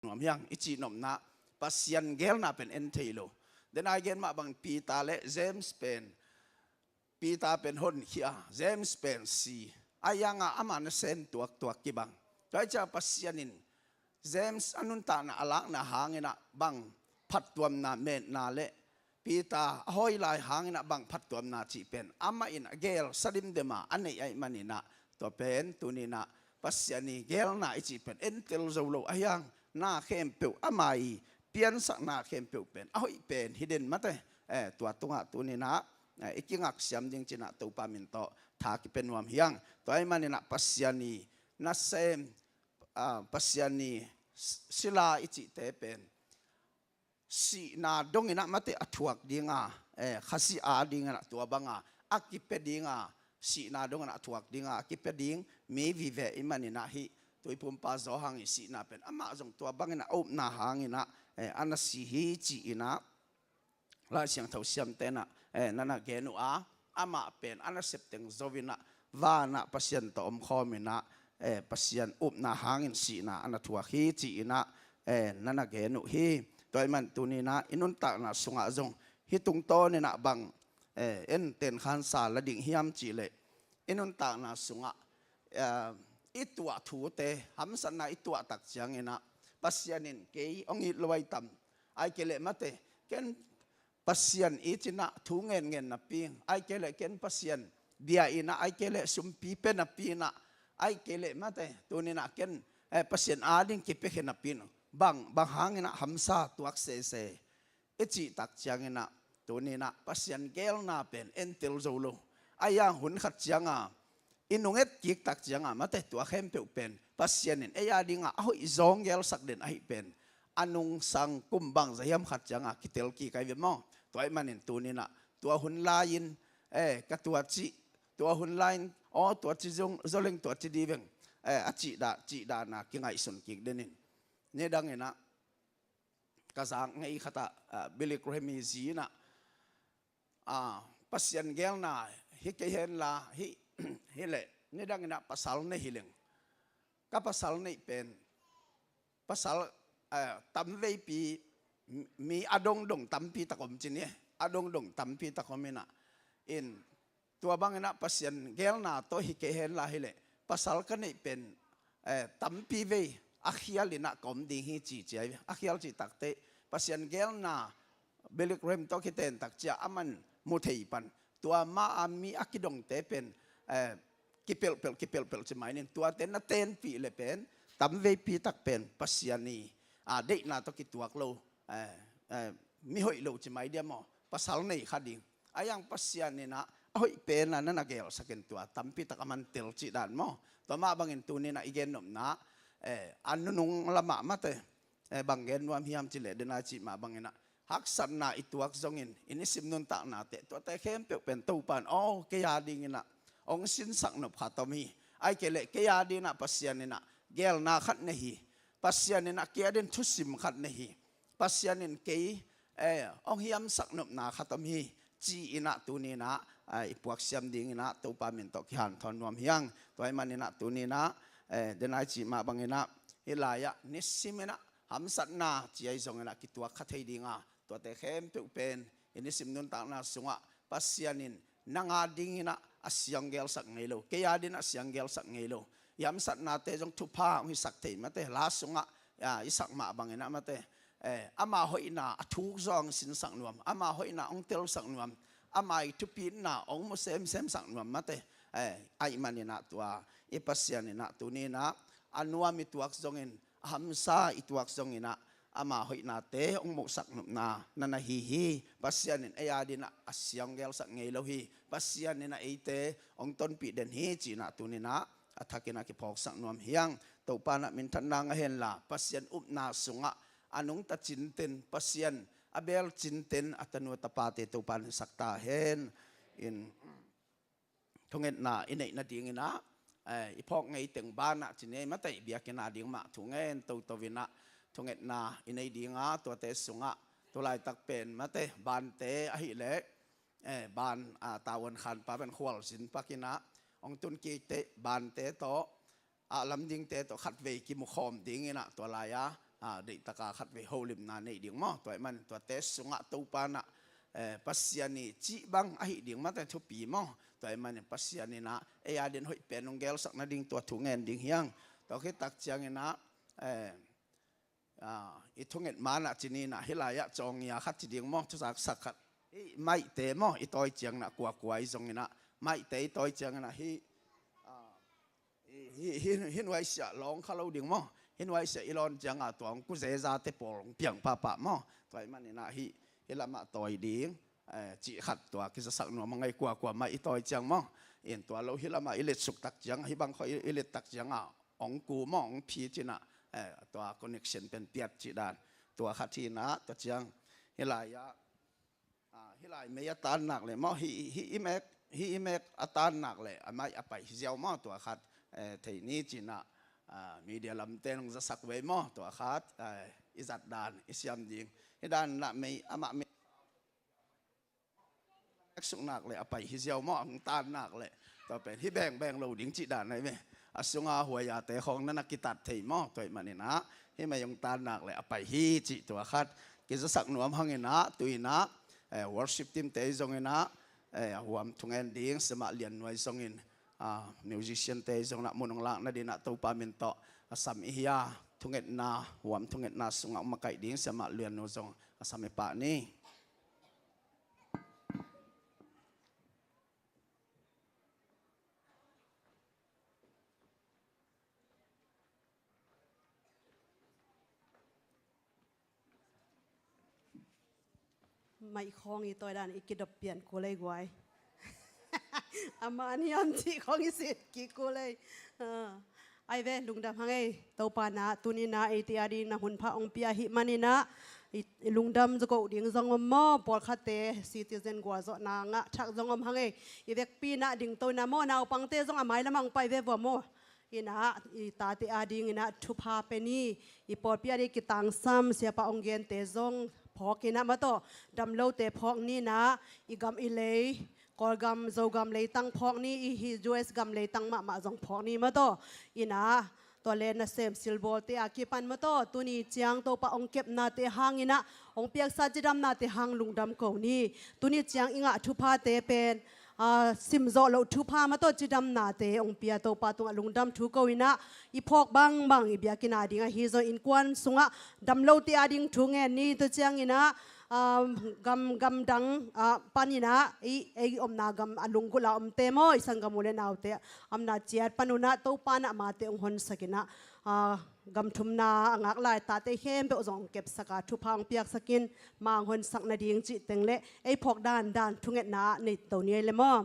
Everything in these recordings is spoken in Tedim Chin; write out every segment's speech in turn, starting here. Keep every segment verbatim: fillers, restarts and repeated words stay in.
nuam hiang i cih nopna, Pasian gelna pen en thei lo. Denai gen mah bang Peter le James pen, Peter pen honkhia, James pen si. Ahi hanga ama nasem tuaktuak kibang. Tua hi ciang Pasian in James a nuntakna a lakna hangin ah bang phattuamna, metna le Peter a hoih lai hangin ah bang phattuamna cih pen amah in a gelsa dimdem a a neih ahih manin ah, tua pen tuni-in ah Pasian i gelna i cih pen entel zo lo, ahi hang na khempeuh ama i piansakna khempeuh pen a hoih pen hi den mate. Eh, tua tungah tuni-in ah, eh, i kingaksiam ding ci-in ah Topa min tawh tha kipia nuam hiang. Tua ahih manin ah Pasian i nasem, ah, Pasian i s-, sila i cihte pen sihna dongin ah mate a thuak dinga, eh, Khazih adingin ah tua banga a kipia dinga, sihna dongin ah a thuak dinga a kipia ding mi vive i hih manin ah hih Tuiphumpa Johan i sihna pen amah zong tua bangin ah a upna hangin ah, eh, a na si hi ci-in ah Lai Siangtho siamte in ah, eh, na na gen uh a, amah pen a nasep teng zo-in ah vanah Pasian tawh omkhawmin ah, eh, Pasian upna hangin sihna a na thuak hi ci-in ah, eh, na na gen uh hi. Tua ahih man tuni-in ah i nuntakna sungah zong hih tungtawnin ah bang, eh, en ten khansa la ding hiam cih leh i nuntakna sungah, eh, i tuah thute, hamsatna i tuah tak ciangin ah Pasian in kei hong it lo ahi tam, ahih kei leh mate, ken Pasian i cih in ah thu ngenngen napi, ahih kei leh ken Pasian bia in ah, ahih kei leh sumpi pia napi in ah, ahih kei leh mate, tuni-in ah ken, eh, Pasian ading kipiakhia napi in, bang, bang hangin ah hamsa tuak sese i cih tak ciangin ah tuni-in ah Pasian gelna pen entel zo lo. Ahi hang hun khat cianga i nung et kik tak cianga mate, tua khempeuh pen Pasian in ei adinga a hoih zong gelsak den ahih pen a nungsang kum bangzah hiam khat cianga kitel kik ahi ve maw. Tua ahih manin tuni-in ah tua hun lai-in, eh, ka tua cih, tua hun lai-in, aw, tua ci zong, zo leng tua ci dih veng, eh, a cih dah, cih dahna kingaihsun kik den in. Nidangin ah ka zak ngei khat ah, ah, Billy Graham i zi in ah, ah, Pasian gelna hi kei henla, hi, hi leh nidangin ah pasal nei hi leng, ka pasal neih pen, pasal, eh, tamveipi, mi a dongdong tampi tak om ci ni, a dongdong tampi tak om in ah, in tua bangin ah Pasian gelna tawh hi kei henla hi leh pasal ka neih pen, eh, tampi vei a khial in ah ka om ding hi ci ci ahi ve. A khial cih tak teh Pasian gelna Billy Graham tawh kiten tak ciang aman mu thei pan, tua ma a mi a kidongte pen, eh, kipelhpelh, kipelhpelh ci mai ning, tuate na tenpih leh pen tamveipi tak pen Pasian i, ah, deihna tawh kituak lo, eh, eh, mi hoih lo ci mai dia maw, pasal nei kha ding. Ahi hang Pasian in ah a hoih pen a na na gelsak in tua tampi tak a man tel cih dan maw. Tua mah bangin tuni-in ah i gen nopna, eh, a nunung lamah mate, eh, bang gen nuam hiam cih leh denai cih mah bangin ah haksatna i tuak zongin i nisim nuntaknate, tuate khempeuh pen Topa in, aw, kei adingin ah hong sinsak nop khat om hi. Ahih kei leh kei adingin ah Pasian in ah gelna khat nei hi. Pasian in ah kei adingin thusim khat nei hi. Pasian in kei, eh, hong hiamsak nopna khat om hi ci-in ah tuni-in ah, eh, i puaksiam dingin ah Topa min tawh kihanthawn nuam hiang. Tua ahih manin ah tuni-in ah, eh, denai cih mah bangin ah hih lai-ah nisimin ah hamsatna ci ahi zongin ah kituak kha thei dinga, tuate khempeuh pen i nisim nuntakna sungah Pasian in nang adingin ah a siang gelsak ngei lo, kei adingin ah a siang gelsak ngei lo. I hamsatnate zong thupha hong hisak thei mate, la sungah, ah, i sak mah bangin ah mate, eh, ama hoihna a thuk zaw hong sinsak nuam, ama hoihna hong telsak nuam, ama i thupitna hong mu semsemsak nuam mate. Eh, ahih manin ah tua i Pasian in ah tuni-in ah a nuam i tuak zongin, a hamsa i tuak zongin ah ama hoihnate hong muhsak nopna na na hi hi. Pasian in ei adingin ah a siang gelsak ngei lo hi. Pasian in ah eite hong tonpih den hi ci-in ah tuni-in ah a thakin ah kiphawksak nuam hiang. Topa in ah minthanna ngah henla, Pasian upna sungah a nungta cinten, Pasian a beel cinten a tanu a tapate Topa in sak ta hen. In thungetna i neih nadingin ah, eh, i phawk ngei teng banah ci ni ei mate, i biakinn ading mah thu ngen toto-in ah thungetna i nei dinga, tuate sungah tu laitak pen mate, bante ahih leh, eh, ban, ah, tavuan khanpa pen khualzin pakin ah hong tun kik teh bante tawh, ah, lam dingte tawh khatvei kimukhawm dingin ah tua lai-a a, deihtaka khatvei holimna nei ding maw. Tua ahih manin tuate sungah Topa in ah, eh, Pasian ii cih bang ahih ding mate thupi maw. Tua ahih manin Pasian in ah ei adingin hoih pen hong gelsak nading tua thu ngen ding hi hang. Tua khit tak ciangin ah, eh, a, i thunget man ah ci ni in ah, hih lai-ah cawngia khat ci ding maw, thuzaksak khat. I maihte maw, i tawi ciangin ah kuakua i zongin ah, maihte i tawi ciangin ah hih, a, hih, hih, hih, hih nuaisiah lawng kha lo ding maw. Hih nuaisiah i lawn ciangin ah tua hong kuzezate pawl hong piang pahpah maw. Tua ahih manin ah hih, hih lamah tawi ding, eh, cih khat tua kizasak nuam hang ei, kuakua maih i tawi ciang maw. In tua lo hih lamah i letsuk tak ciang, hih bang khawng i, i let tak ciangin ah hong ku maw, hong phi ci in ah, eh, tua connection pen piat cih dan. Tua khat hi in ah, tua ciang hih lai-ah, a, hih lai mei a tan nak leh maw, hih, hih i mek, hih i mek a tan nak leh a maih a pai hi ziau maw, tua khat, eh, thei ni ci in ah, a, media lamte in hong zasak vei maw, tua khat, eh, i zat dan, i siam ding. Hih dan in ah mei, amah mei mek suk nak leh a pai hi ziau maw, hong tan nak leh. Tua pen hih bengbeng lo ding cih dan ahi ve. A sunga huaiate khawng na na kitat thei maw, tua ahih manin ah hih mei hong tan nak leh a pai hi cih tua khat kizasak nuam hang in ah, tu in ah, eh, worship teamte zongin ah, eh, a huam thungen ding Siamah Lian Nuai zongin, a, musiciante zongin ah mun hong lak nadingin ah Topa min tawh a sam i hi a, thungetna, huam thungetna sungah hong makaih ding Siamah Lian Nuai zong a sam i pah ni. Maih khawng i tawi dan i kidop pian kul ei guai. A man hiam cih khawng i sit kik kul ei. Ah. Ai ve, lungdam hang ei. Topa in ah tuni in ah eite adingin ah hun pha hong pia ahih manin ah, i, i lungdam zaw ko ding zong om maw, pawlkhatte citizen gualzawhna ngah thak zong om hang ei. I vekpi in ah dingto in ah maw, naupangte zong a mailam ah hong pai ve vua maw. In ah i tate adingin ah thupha pia ni. I pawlpi adingin kitangsam siapa hong gente zong phawk in ah maw tawh, damlote phawk ni in ah, i gam i lei, Kawlgam, Zogam leitang phawk ni, i hih U S gam leitang mahmah zong phawk ni maw tawh. In ah tua leh nasem silbawlte a kipan maw tawh, tuni ciang Topa hong kepnate hangin ah, hong piaksa cidamnate hang lungdam ko ni. Tuni ciang i ngah thuphate pen, a, simzawh loh thupha maw tawh, cidamnate hong pia Topa tungah lungdam thu ko in ah, i phawk bangbang i biakinn ading ahi zong innkuan sungah damlote ading thu ngen ni. Tua ciangin ah, um, gam, gamdang, ah, panin ah, i, ei omna gam a lunggulh a omte maw, i sanggam u le naute a omna ciat pan un ah, Topa in ah amate hong honsak in ah, ah, gam thumna a ngak lai tate khempeuh zong hong kepsak a, thupha hong piaksak in, ma hong honsak nading cih teng le ei phawk dandan thungetna ah nei to ni ei le maw.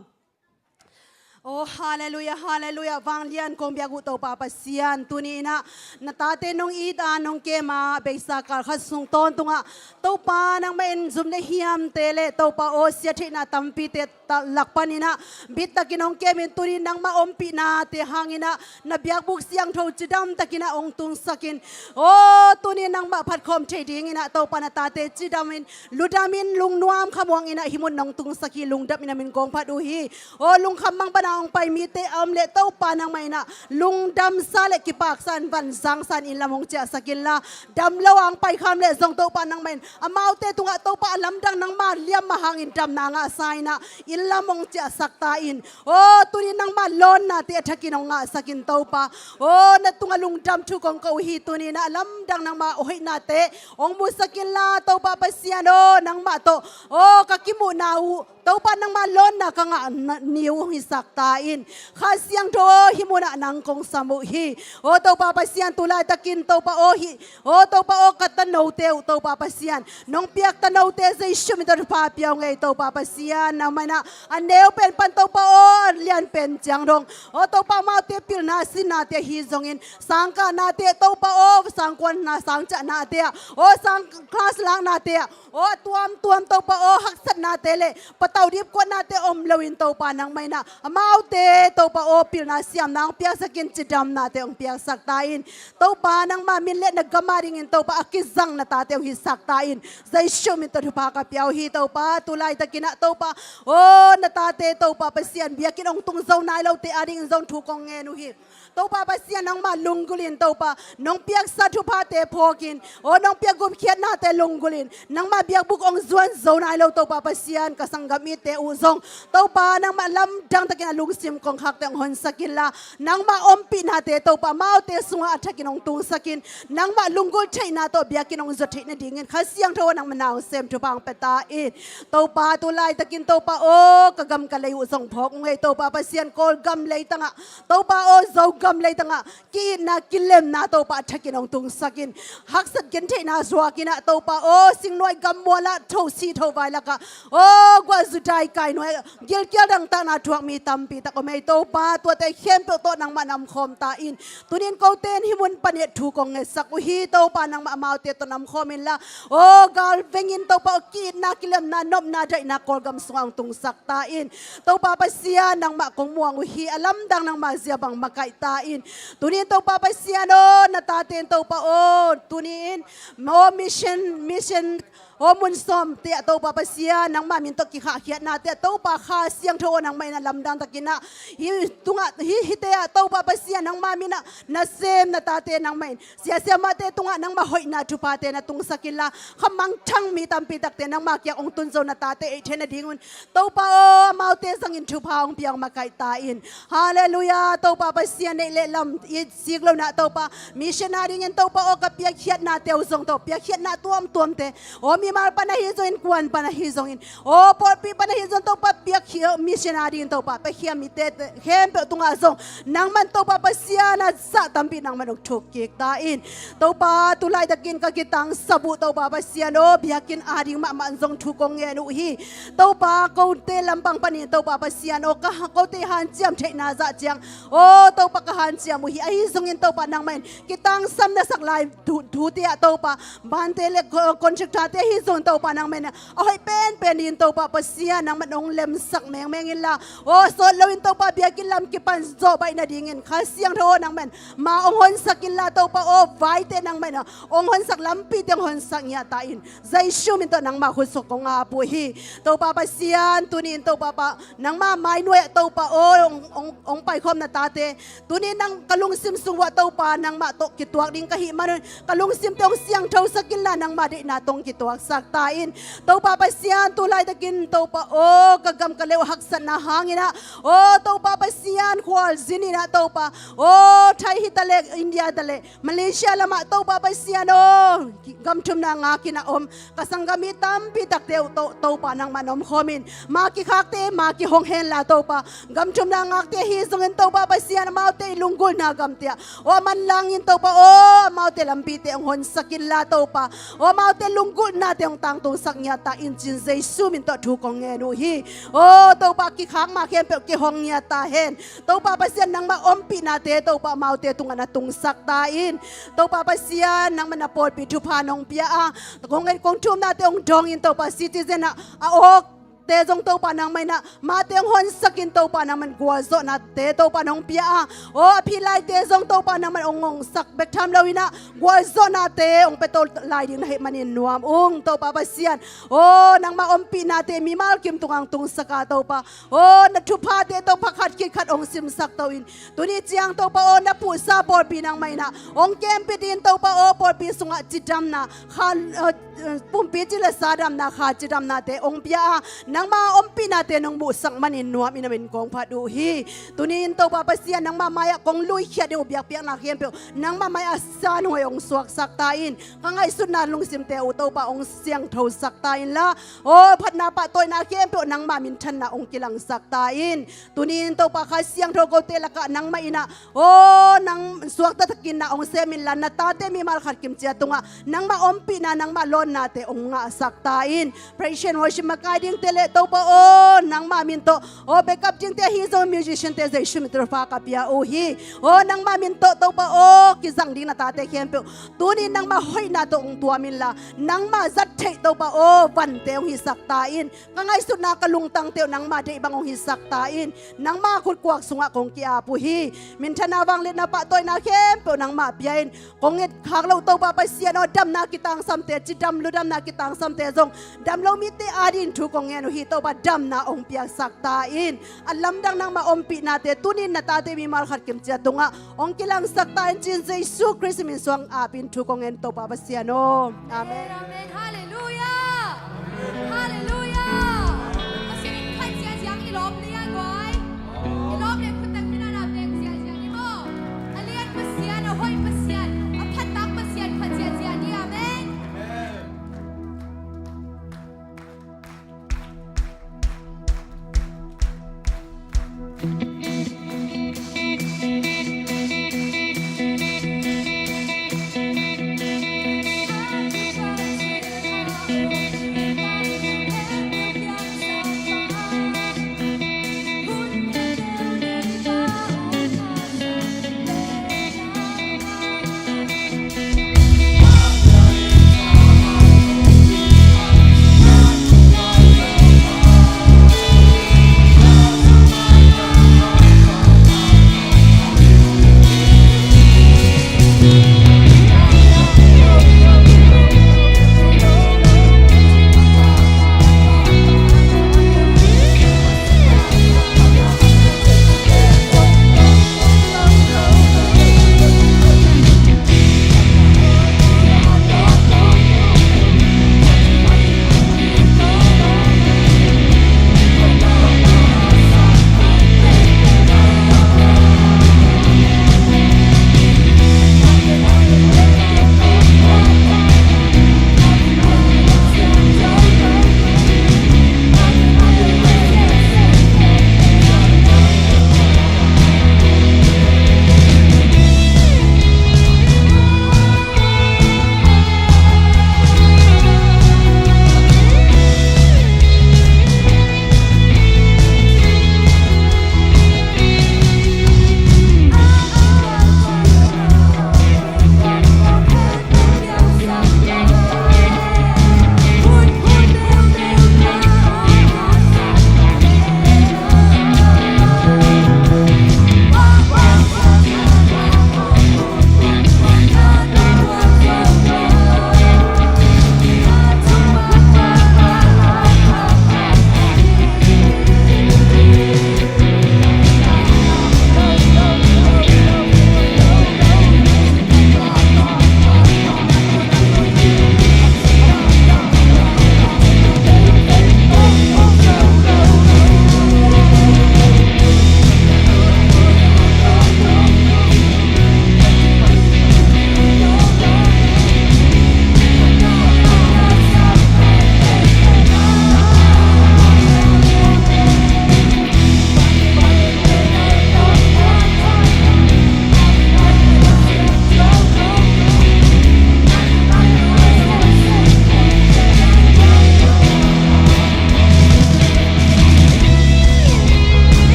Oh, halleluiah, halleluiah. Vanglian kong biak uh Topa Pasian, tuni in ah na tate nong it a, nong kem a, beisa kal khat sung tawntungah Topa nangmah in zum le hiamte le Topa aw, siatheihna tampite ta-, lak panin ah bittakin hong kemin, tuni nangmah ompihnate hangin ah na biakbuk siangtho cidamtakin ah hong tungsakin. Aw, tuni nangmah phatkhawm thei dingin ah Topa na tate cidamin, ludamin, lungnuam khamuangin ah hih mun nong tungsak hi. Lungdam in a min kong phat uh hi. Aw, lungkham mang pana hong pai mite a om leh Topa nangmah in ah lungdamsa le kipaksa in, vanzangsa in inn lam hong ciahsak inla, damlo a hong pai kham leh zong Topa nangmah in amaute tungah Topa a lamdang nangma liamma hangin damna ngahsa in ah inn lam hong ciahsak ta in. Aw, tuni nangma lawnnate a thakin hong ngahsak in Topa. Aw, na tungah lungdam thu kong ko uh hi. Tuni in ah lamdang nangma hoihnate hong musak inla Topa Pasian aw, nangmah tawh aw ka kimuhna uh Topa nangma lawnna ka ngah na-, ni uh hong hisak ta in. Kha Siangtho aw, hih munah nang kong sam uh hi. Aw Topa Pasian, tu laitakin Topa aw, hih, aw Topa aw, ka tanote uh Topa Pasian, nong piak tanote Jesu min tawh thupha pia ung ei Topa Pasian. Nangmah in ah a neu pen pan Topa aw, a lian pen ciang dong, aw Topa, amaute pilna sinnate ahi zongin, sangkahnate Topa aw, sangkuanna sangciahnate ah, aw sang class laknate ah, aw a tuamtuam Topa aw, haksatnate le pata tau dipkuatnate om loin Topa nangmah in ah amaute Topa aw pilna siamna hong piaksak in, cidamnate hong piaksak ta in. Topa nangmah min le na gam a dingin Topa a kizang na tate hong hisak ta in. Jesu min tawh thupha ka pia uh hi Topa. Tulaitakin ah Topa aw na tate Topa Pasian biakinn hong tung zo nai lote a dingin zong thu kong ngen uh hi. Topa Pasian nangmah lunggulhin Topa nong piaksa thuphate phawkin aw nong piak gupkhiatnate lunggulhin nangmah biakbuk hong zuan zo nai lo Topa Pasian ka sanggam mite uh zong Topa nangmah lamdang takin a lungsim kongkhakte hong honsak inla nangmah ompihnate Topa amaute sungah a thakin hong tungsak in. Nangmah lunggulh theihna tawh biakinn hong zuat theih nadingin Kha Siangtho aw nangmah na hong sem thupha hong pia ta in. Topa tulaitakin Topa aw ka gam ka lei uh zong phawk ung ei Topa Pasian Kawlgam leitangah Topa aw Zogam leitangah ki-itna kilemna Topa a thakin hong tungsak in. Haksat gentheihna zuakin ah Topa aw singnuai gammual ah thosi thovai lakah aw guahzu daikai nuai gilkial dangtakna thuak mi tampi tak om ei Topa. Tuate khempeuh tawh nangmah na omkhawm ta in. Tunin kote in hih mun panin thu kong ngetsak uh hi Topa nangmah amaute tawh na omkhawm inla aw gal vengin Topa aw ki-itna kilemna nopna daihna Kawlgam sungah hong tungsak ta in. Topa Pasian nangmah kong muang uh hi a lamdang nangmah zia bang makaih ta in. Tunin Topa Pasian aw na tate in Topa aw tunin maw mission mission aw mun sawmte ah Topa Pasian nangmah min tawh kikhahkhiatnate ah Topa Kha Siangtho aw nangmah in a lamdang takin ah hih tungah hih hite ah Topa Pasian nangmah min ah nasem na tate nangmah in sia siamahte tungah nangmah hoihna thuphate na tungsak inla kha mangthang mi tampi takte nangmah kiang hong tun zo na tate eih theih nadingun Topa aw amaute zangin thupha hong pia hong makaih ta in. Halleluiah. Topa Pasian neih le lam i sik lo na Topa mission a dingin Topa aw ka piakkhiatnate uh zong Topa piakkhiatna tuamtuamte aw mimal pan ahi zongin kuan pan ahi zongin aw pawlpi pan ahi zong Topa piakkhiat mission a dingin Topa piakkhiat mite khempeuh tungah zong nangman Topa Pasian a zah tampi nangman hong thuk kik ta in. Topa tulaitakin ka kitangsap uh Topa Pasian aw biakinn a ding mahmah zong thu kong ngen uh hi. Topa kote lampang panin Topa Pasian aw ka kote hanciam theihna zah ciang aw Topa ka hanciam uh hi. Ahi zongin Topa nangmah in kitangsap na sak lai thu- thute ah Topa bante le ko- contractorte ahi zongin Topa nangmah in a hoih penpen in Topa Pasian nangmah in hong lemsak mengmeng inla aw sawt loin Topa biakinn lam kipan zawh baih nadingin Kha Siangtho aw nangmah in ma hong honsak inla Topa aw vaite nangmah in a hong honsak lampite hong honsak ngiat ta in. Jesu min tawh nangmah khutsuk kong ap uh hi. Topa Pasian tunin Topa pa nangmah mainuai ah Topa aw hong, hong, hong paikhawm na tate tunin nang ka lungsim sung uah Topa nangmah tawh kituak ding ka hih manun ka lungsimte hong siangthosak inla nangmah deihna tawh hong kituaksak ta in. Topa Pasian tulaitakin Topa aw ka gam ka lei uh haksatna hangin ah aw Topa Pasian khualzin in ah Topa aw Thai hi ta leh India ta leh Malaysia lamah Topa Pasian aw gam thumna ngakin a om ka sanggam mi tampi takte uh To- Topa nangmah na omkhawm in ma kikhakte ma kihong henla Topa gam thumna ngakte hi zongin Topa Pasian amaute i lunggulhna gamte ah aw a manlangin Topa aw amaute lampite hong honsak inla Topa aw amaute lunggulhnate hong tangtungsak ngiat ta in cin Jesu min tawh thu kong ngen uh hi. Aw Topa kikhak ma khempeuh kihong ngiat ta hen. Topa Pasian nangmah ompihnate Topa amaute tungah na tungsak ta in. Topa Pasian nangmah na pawlpi thupha nong pia a kong ngen kong thumnate hong dawngin Topa citizen ah a awkte zong Topa nangmah in ah mate hong honsakin Topa nangmah in gualzawhnate Topa nong pia a aw a phi laite zong Topa nangmah in hong ngongsak bek tham loin ah gualzawhnate hong pia to lai ding na hih manin nuam ung Topa Pasian. Aw nangmah ompihnate mimal kim tungah hong tungsak a Topa aw na thuphate Topa khat khit khat hong simsak to in tuni ciang Topa aw na phuhsa pawlpi nangmah in ah hong kempit in Topa aw pawlpi sungah cidamna kha aw pumpi cila sa damna kha cidamnate hong pia a nangmah ompihnate nong muhsak manin nuam in a min kong phat uh hi. Tuni in Topa Pasian nangmah mai-ah kong luikhiat ding uh biakpiakna khempeuh nangmah mai-ah sanhuai hong suaksak ta in. Ka ngaihsutna lungsimte uh Topa hong siangthosak ta inla aw phatna pahtawina khempeuh nangmah minthanna hong kilangsak ta in. Tuni in Topa Kha Siangtho kote lakah nangmah in ah aw nang suakta takin na hong sem inla na tate mimal khat kim cia tungah nangmah ompihna nangmah lawnnate hong ngahsak ta in. Praise and worship makai dingte le Topa aw, nangmah min tawh aw, backup dingte ahi zong musician-te Jesu min tawh thupha ka pia uh hi. Aw, nangmah min tawh Topa aw, kizang ding na tate khempeuh tuni nangmah hoihna tawh hong tuam inla, nangmah zat theih Topa aw, vante hong hisak ta in. Ka ngaihsutna, ka lungtangte uh nangmah deih bang hong hisak ta in. Nangmah khutkuak sungah kong ki-ap uh hi. Minthanna, vangliatna, pahtawina khempeuh nangmah pia in. Kong et khak loh Topa Pasian aw, damna kitangsamte, cidam ludamna kitangsamte zong damlo mite adingin thu kong ngen uh hi. Topa, damna hong piaksak ta in. A lamdang nangmah ompihnate tuni-in na tate mimal khat kimciat tungah hong kilangsak ta in, ci-in Jesu Khrist min suang apin thu kong ngen, Topa Pasian aw. Amen. Amen. Halleluia. Halleluia. Pasian in phat ziahziah, i lawm lian guai. I lawm lian khut tang min a na pek ziahziah ni maw. A lian Pasian, a hoih Pasian, a phat tak Pasian phat ziahziah ni. Amen.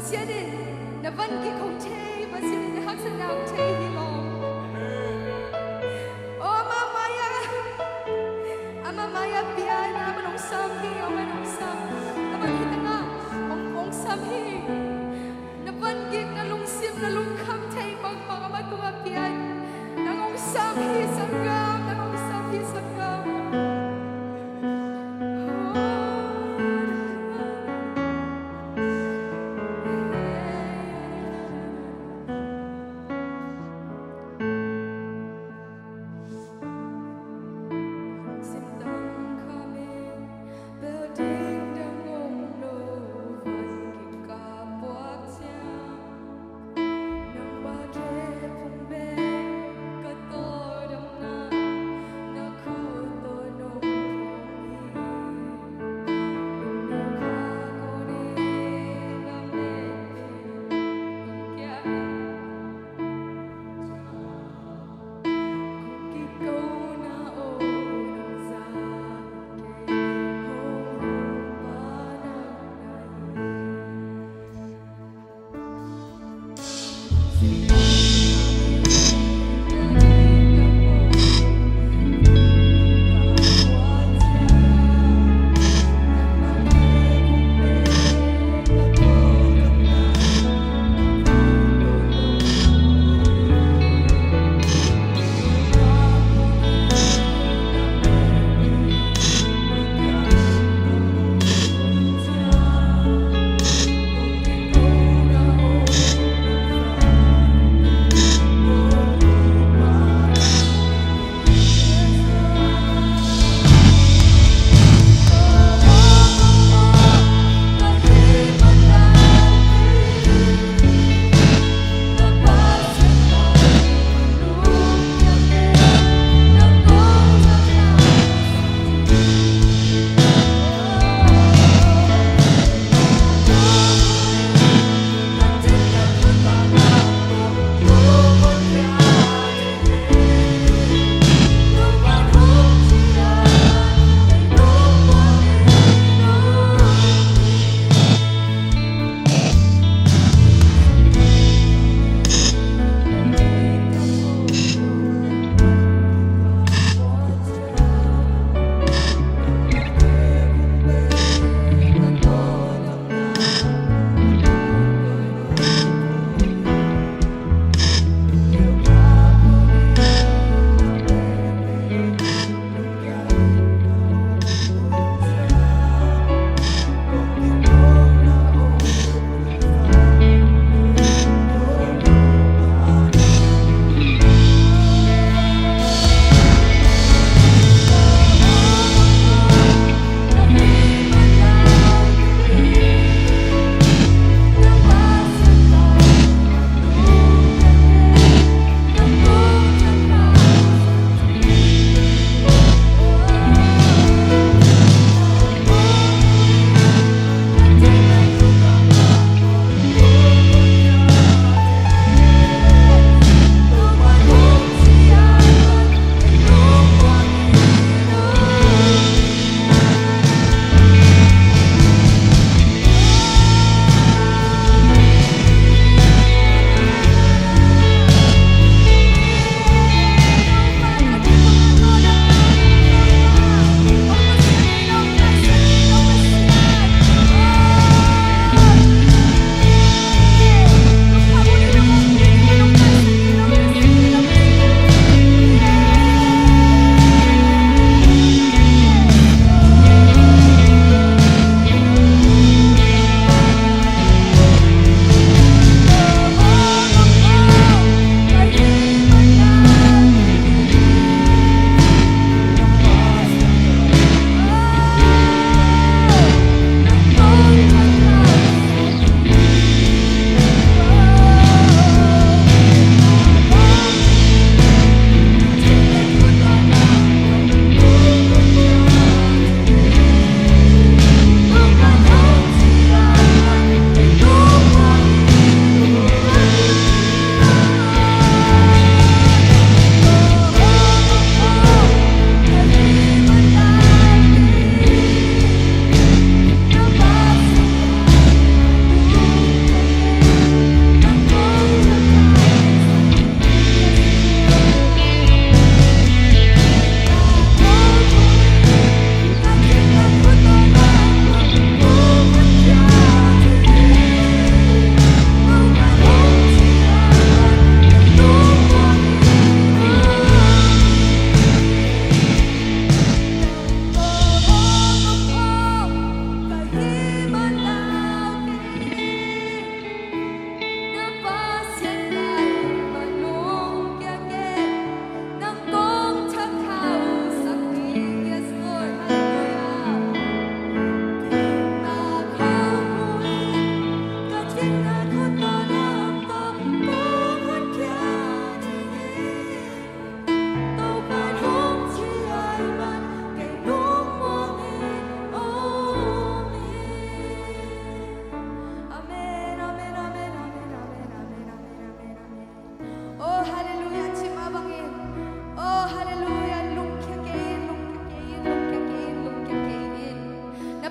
Pasian in na van gik hong thei, Pasian in na haksatna hong thei hi lo. O, amah mai-ah, amah mai-ah pia in, amah hong sam hi, amah hong sam. Na van gik tangah hong, hong sam hi. Na van gik, na lungsim, na lungkham thei bangmah amah tungah pia in. Nang hong sam hi, sanggam, nang hong sam hi, sanggam.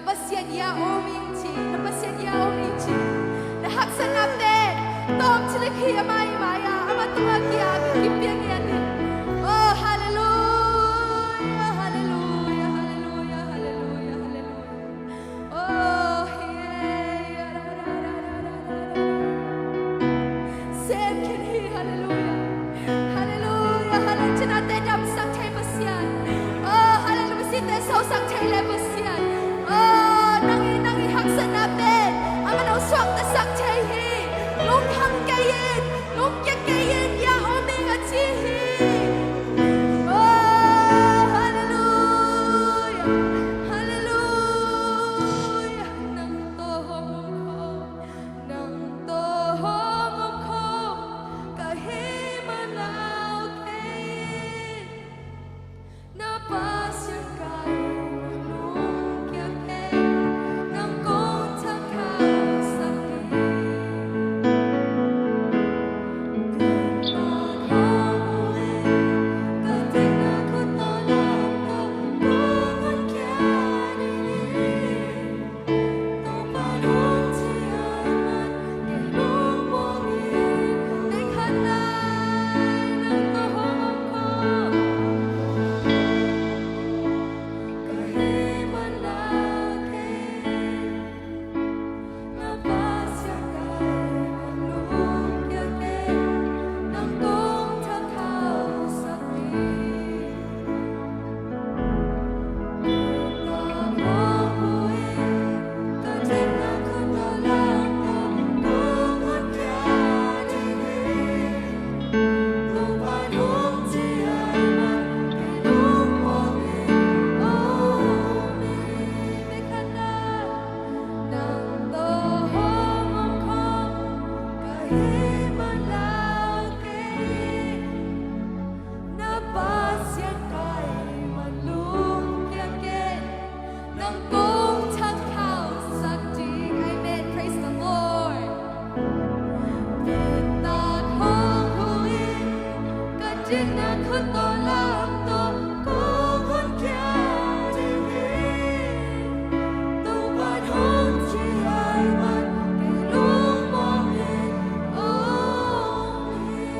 Pasian ia om ing ci, na Pasian ia om ing ci. Na haksatna pen tawmcik hi, ama i mai-ah, ama tungah kia, kipiang ngiat ni. Oh, halleluia, halleluia, halleluia, halleluia, halleluia. Oh, yeah, yeah, da, da, da. Sem khin hi, halleluia. Halleluia, halleluia. Cinate damsak thei Pasian. Oh, halleluia. Misite sosak thei le Pasian. Oh, nang i, nang i haksatna pen aman hong suaktasak thei hi. Lungkham kei in, lungkia kei in, ia om ing a ci hi. Oh, halleluia. Halleluia. Nang tawh hong om khawm, nang tawh hong om khawm ka hih man lau kei in. Na Pasian ka hih man lungkia kei in, nang kong thangkhauhsak ding. Na Pasian ka hih man lungkia kei in, nang kong thangkhauhsak ding. Amen. Praise the Lord. Bitak hong hu in, ka dikna khut tawh lam tawh kong honkhia ding hi. Topa'n hong ci ahih man kei lungmuang in om hi.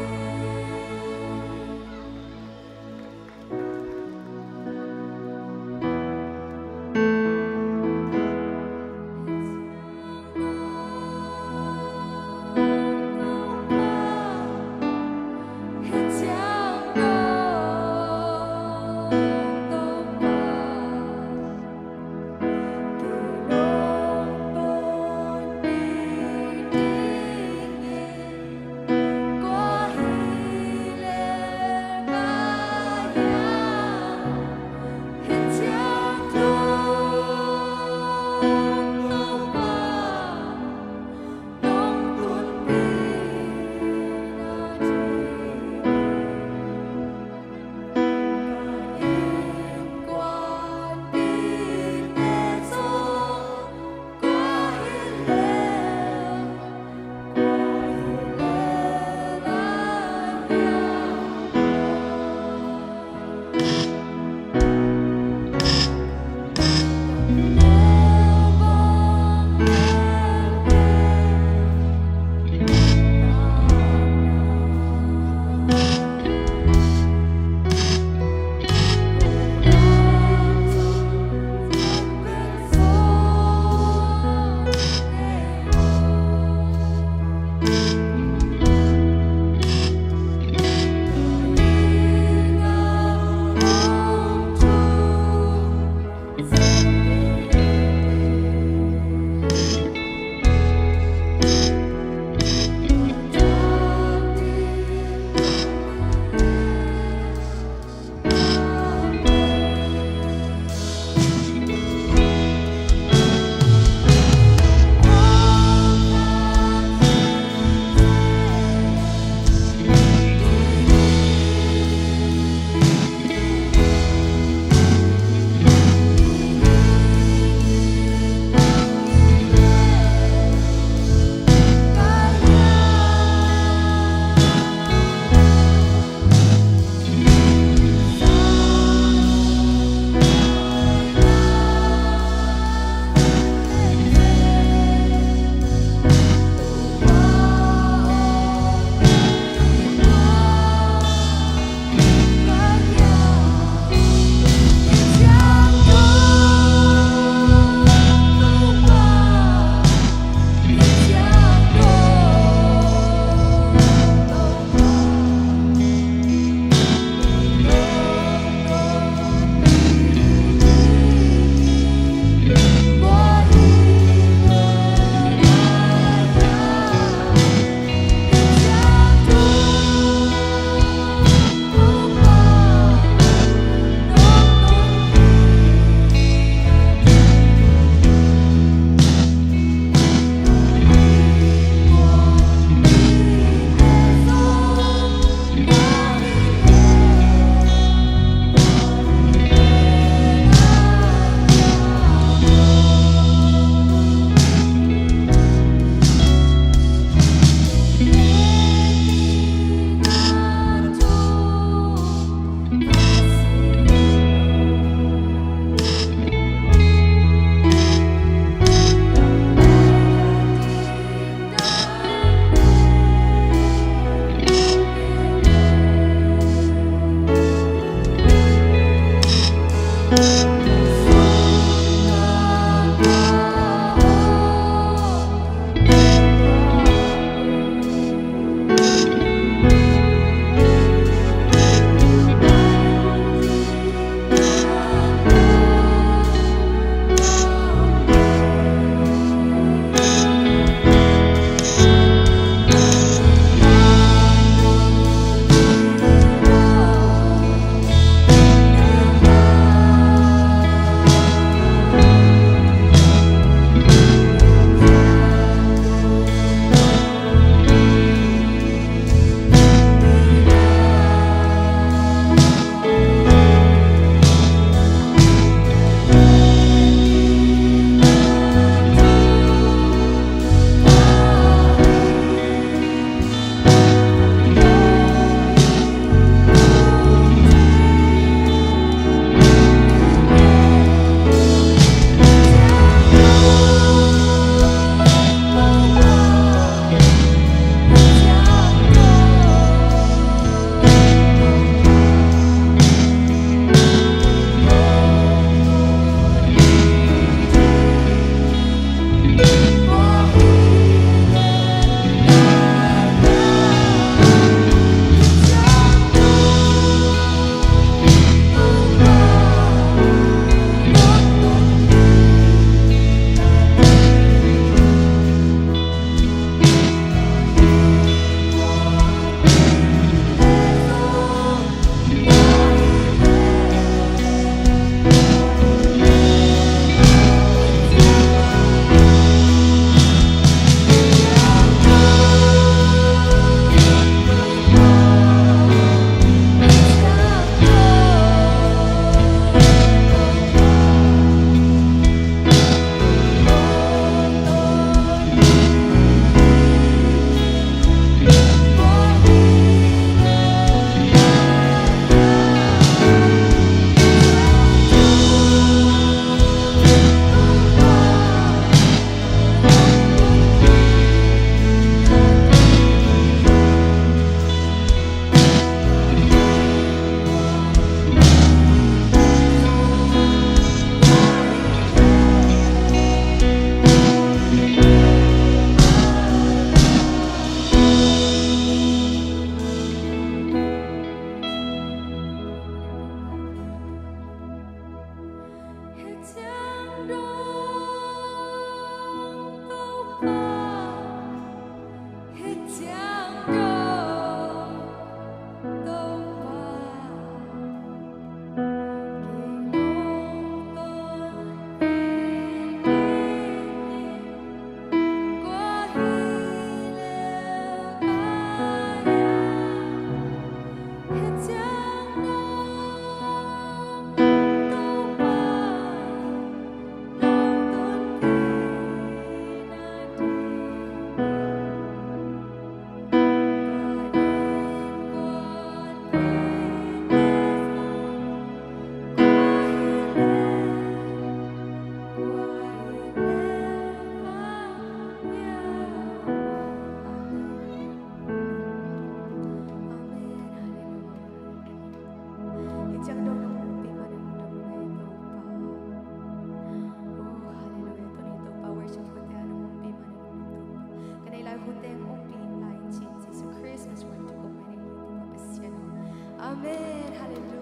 Amen. Halleluia.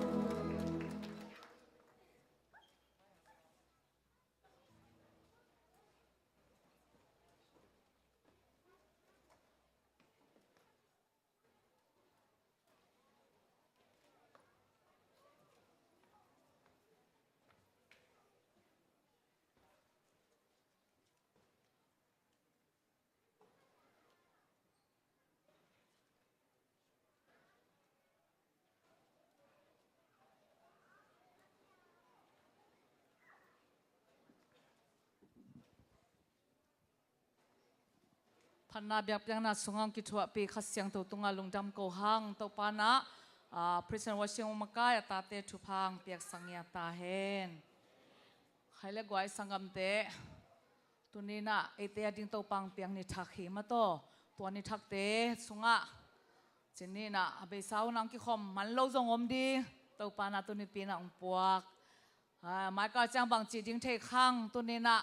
Phatna biakpiakna sungah hong kithuahpih Kha Siangtho tungah lungdam ko hang. Topa in ah, ah, President Washing Umakai a tate thupha hong piaksak ngiat ta hen. Khai le guai sanggamte, tuni in ah eite a ding Topa hong piak ni thak hi mah tawh. Tua ni thakte sungah cin ni in ah a beisa hun ah hong kikhawm man lo zong om ding. Topa in ah tuni pi in ah hong puak. Ah, Michael ciang bang ci ding thei khang, tuni in ah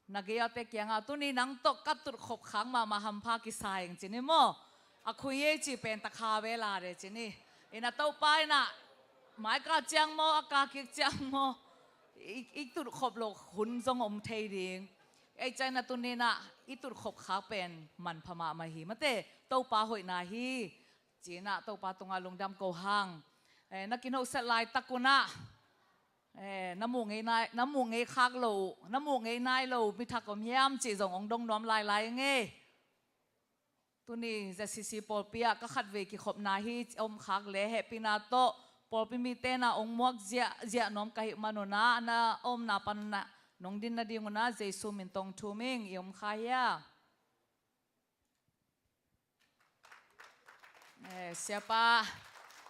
na gei-awte kiangah tuni nang tawh ka tutkhop khak mahmah hampha kisa ing ci ni maw. A khui ei ci pen takha vela de ci ni. In ah Topa in ah Michael ciang maw, a kakik ciang maw, i, i tutkhop loh hun zong om thei ding. Ei ciang in ah tuni in ah i tutkhop khak pen manpha mahmah hi mate. Topa hoihna hi. Ci in ah Topa tungah lungdam ko hang. Eh, na kinhoset laitak un ah, eh, na muh ngei nai, na muh ngei khak lo, na muh ngei nai lo mi thak om hiam cih zong hong dong nuam lailai ing ei. Tuni Z C C pawlpi ah ka khatvei kikhopna hi ci om khak leh hehpihna tawh pawlpi mite in ah hong muak ziahziah nuam ka hih man un ah, na omna pan un ah nong din nading un ah Jesu min tawh thum ing. I om kha hia? Eh, Siapa,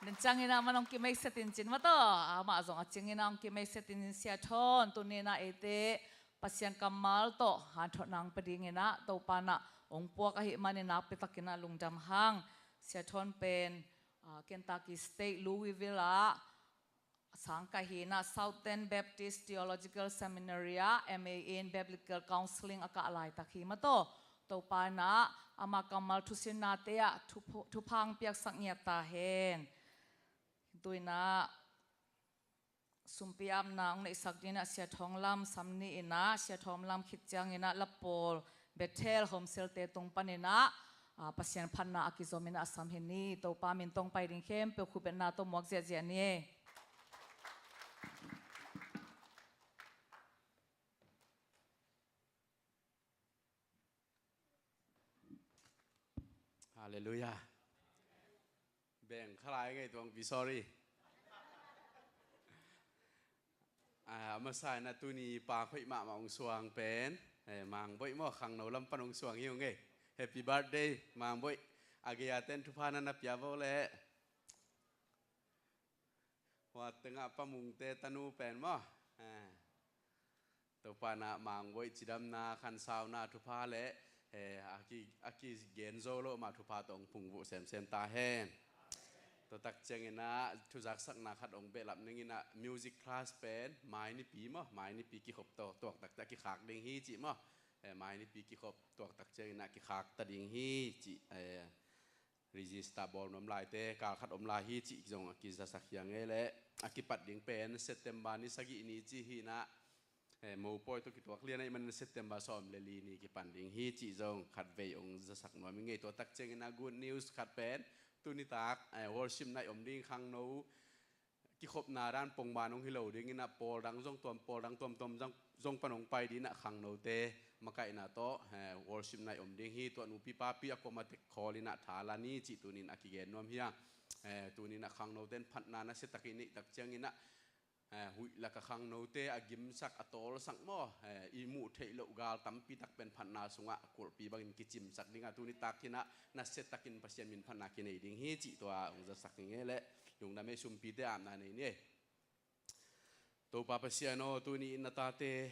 nen ciangin ah man hong kimeikset in cin mah tawh. Amah zong a cingin ah hong kimeikset in Sia Thawn, tuni in ah eite Pasian kammal tawh hanthotna hong pia dingin ah Topa in ah hong puak ahih manin nakpi takin ah lungdam hang. Sia Thawn pen, ah, Kentucky State Louisville ah sang kah hi in ah Southern Baptist Theological Seminary ah M A in Biblical Counseling a kah laitak hi mah tawh. Topa in ah ama kammal thusinnate ah thuph-, thupha hong piaksak ngiat ta hen. Tu in ah sumpi apna hong neihsak dingin ah Sia Thawng Lam sam ni in ah, Sia Thawng Lam khit ciangin ah lapawl Bethel Home Cell-te tung panin ah, ah, Pasian phatna a kizom in ah a sam hi ni. Topa min tawh hong pai ding khempeuh khutbetna tawh muak ziahziah ni. Halleluia. Beng khalai ngei tuangpi, sorry. Ah, a masa in ah tuni pa khoih mahmah hong suang pen, eh, Mang Boih maw, khangno lam pan hong suang hi ung ei. Happy birthday, Mang Boih. A gei-a ten thupha na na pia vo leh. Hua tengah Pa Mungte tanu pen maw. Eh. Topa in ah Mang Boih cidamna, khansauna, thupha le, eh, a ki, a kigen zo lo mah thupha tawh hong phungvuh semsem ta hen. Tua tak ciangin ah thuzaksakna khat hong behlap ning in ah music class pen mai nipi maw, mai nipi kikhop tawh tuak takte a kikhak ding hi cih maw. Eh, mai nipi kikhop tuak tak ciangin ah kikhak ta ding hi cih, eh, register bawl nuam laite, kal khat om lai hi cih zong a kizasak hi ing ei leh. A kipat ding pen September ni sagih ni ci hi in ah, Eh, mopawi tawh kituak lian ahih manin September sawm le li ni kipan ding hi cih zong khatvei hong zasak nuam ing ei. Tua tak ciangin a good news khat pen tuni tak, eh, worship night om ding, khangno kikhopna dan pongman hong hi lo dingin ah, pawl dang zong tuam, pawl dang tuamtuam zong, zong pan hong pai dingin ah, khangnote makaihna tawh, eh, worship night om ding hi. Tua nupi papi a kuamah tek khawl in ah tha la ni cih tunin a kigen nuam hi a. Eh, tunin ah khangnote in phatna nasia takin neih tak ciangin ah, eh, huih lak a khangnote a gimsak, a tawlsak maw, eh, i muh theih loh gal tampi tak pen phatna sungah kulhpi bangin kicimsak ding a, tuni tak hi in ah nasia takin Pasian min phatna kinei ding hi cih tua hong zasak ing ei leh. Lungdam ei, sumpite apna nei ni ei. Topa Pasian aw, tuni in na tate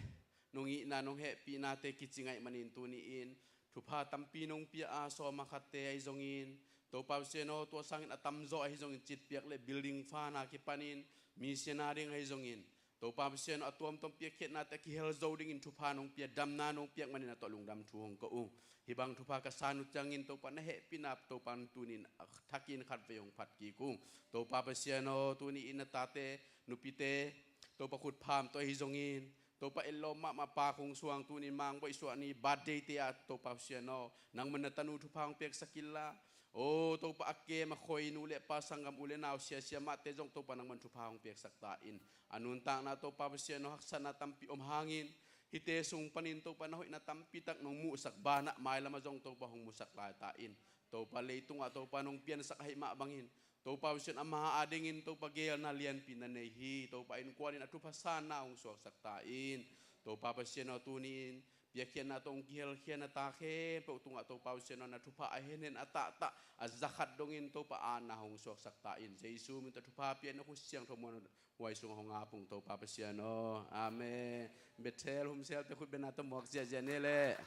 nong itna nong hehpihnate kici ngaih manin tuni in thupha tampi nong pia a, sawm a khatte ahi zongin, Topa Pasian aw, tua sangin a tamzaw ahi zongin citpiak le building fana kipanin missionary ding ahi zongin, Topa Pasian aw, a tuamtuam piakkhiatnate a kihel zo dingin thupha nong pia, damna nong piak manin a tawh lungdam thu hong ko ung. Hih bang thupha ka san uh ciangin Topa na hehpihna Topa in tuni in a thakin khatvei hong phat kik ung. Topa Pasian aw, tuni in na tate nupite Topa khut pham tawh ahi zongin, Topa ellawm mahmah pa Kung Suang tuni in Mangboih suah ni birthday te ah Topa Pasian aw, nangman na tanu thupha hong piaksak inla, aw Topa a kem a khoi nu le pa, sanggam u le nau, siasia mahte zong Topa nangman thupha hong piaksak ta in. A nuntakna Topa Pasian aw, haksatna tampi om hangin hihte sung panin Topa na hoihna tampi tak nong muhsak banah mailamah zong Topa hong musak lai ta in. Topa leitungah Topa nong piansak ahih mah bangin Topa Pasian ama adingin Topa geelna lianpi na nei hi. Topa innkuan in a thupha sanna hong suaksak ta in. Topa Pasian aw, tuni in piakkhiatna tawh hong kihelkhia na ta khempeuh tungah Topa Pasian aw, na thupha a henhen a tahtah a zakhat dongin Topa atna hong suaksak ta in. Jesu min tawh thupha pia in, na khut siangtho muanhuai sungah hong ap ung Topa Pasian aw. Amen. Bethel Humselte khut bengna tawh muak ziahziah ni leh.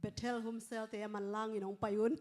Bethel Humselte a manlangin hong pai un.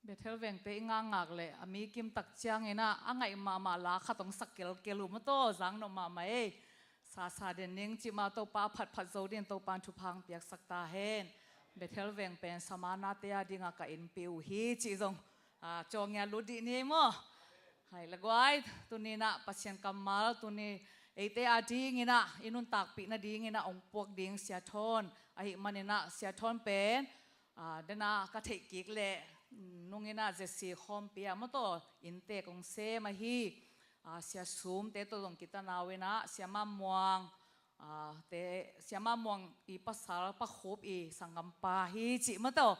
Bethel vengte i ngakngak leh a mi kim tak ciangin ah a ngaih mahmah la khat hong sak kelkel uh maw taw, zang nop mahmah ei. Sasa den ning cih mah Topa phatphat zo dingin Topa'n thupha hong piaksak ta hen. Bethel veng pen Samana te a dingah ka innpi uh hi cih zong, ah, cawngiat lut dih ni ei maw. Hai la guai, tuni-in ah Pasian kammal tuni eite a dingin ah i nuntakpih nadingin ah hong puak ding Sia Thawn ahih manin ah Sia Thawn pen, ah, dena ka theih kik leh, mm, nungin ah J C khawmpi ah maw taw inntek hong sem ahi, ah, Sia Sum te tawh zong kitanau in ah Sia Mam Muang, ah, te, Sia Mam Muang i pasal Pa Khup i sanggampa hi cih maw taw.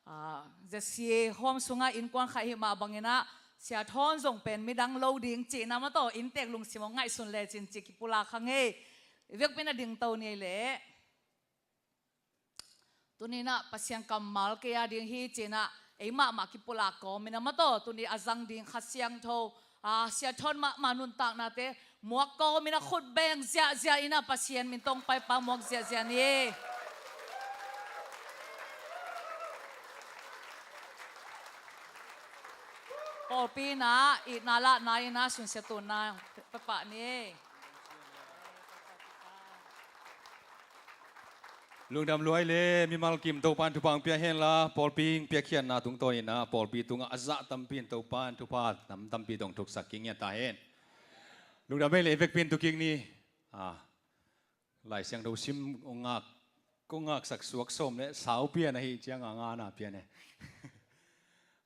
Ah, J C home sungah innkuan khat hi mah bangin ah Sia Thawn zong pen midang lo ding cihna maw taw, inntek lungsim hong ngaihsun lecin cih kipulak hang ei. I vekpi-in ah dingto ni ei leh. Tuni-in ah Pasian kammal kei a ding hi ci-in ah ei mahmah kipulak kawmin ah maw taw, tuni a zang ding Kha Siangtho, ah, Sia Thawn mahmah nuntaknate muak kawmin ah khut beng ziahziah in ah Pasian min tawh hong paipa muak ziahziah ni ei. Pawlpi in ah itna lahna in ah sunsia tunna paipa ni ei. Lungdam lua ei leh, mimal kim Topa'n thupha hong pia hen la, pawlpi hong piakkhiatna tungtawnin ah pawlpi tungah a zah tampi in Topa'n thupha nam tampi tawh hong thuksak kik ngiat ta hen. Lungdam ei leh, i vekpi-in tu kik ni. Ah, Lai Siangtho sim hong ngak, kong ngaksak suak sawm leh sau pian ahih ciang a ngana pian e.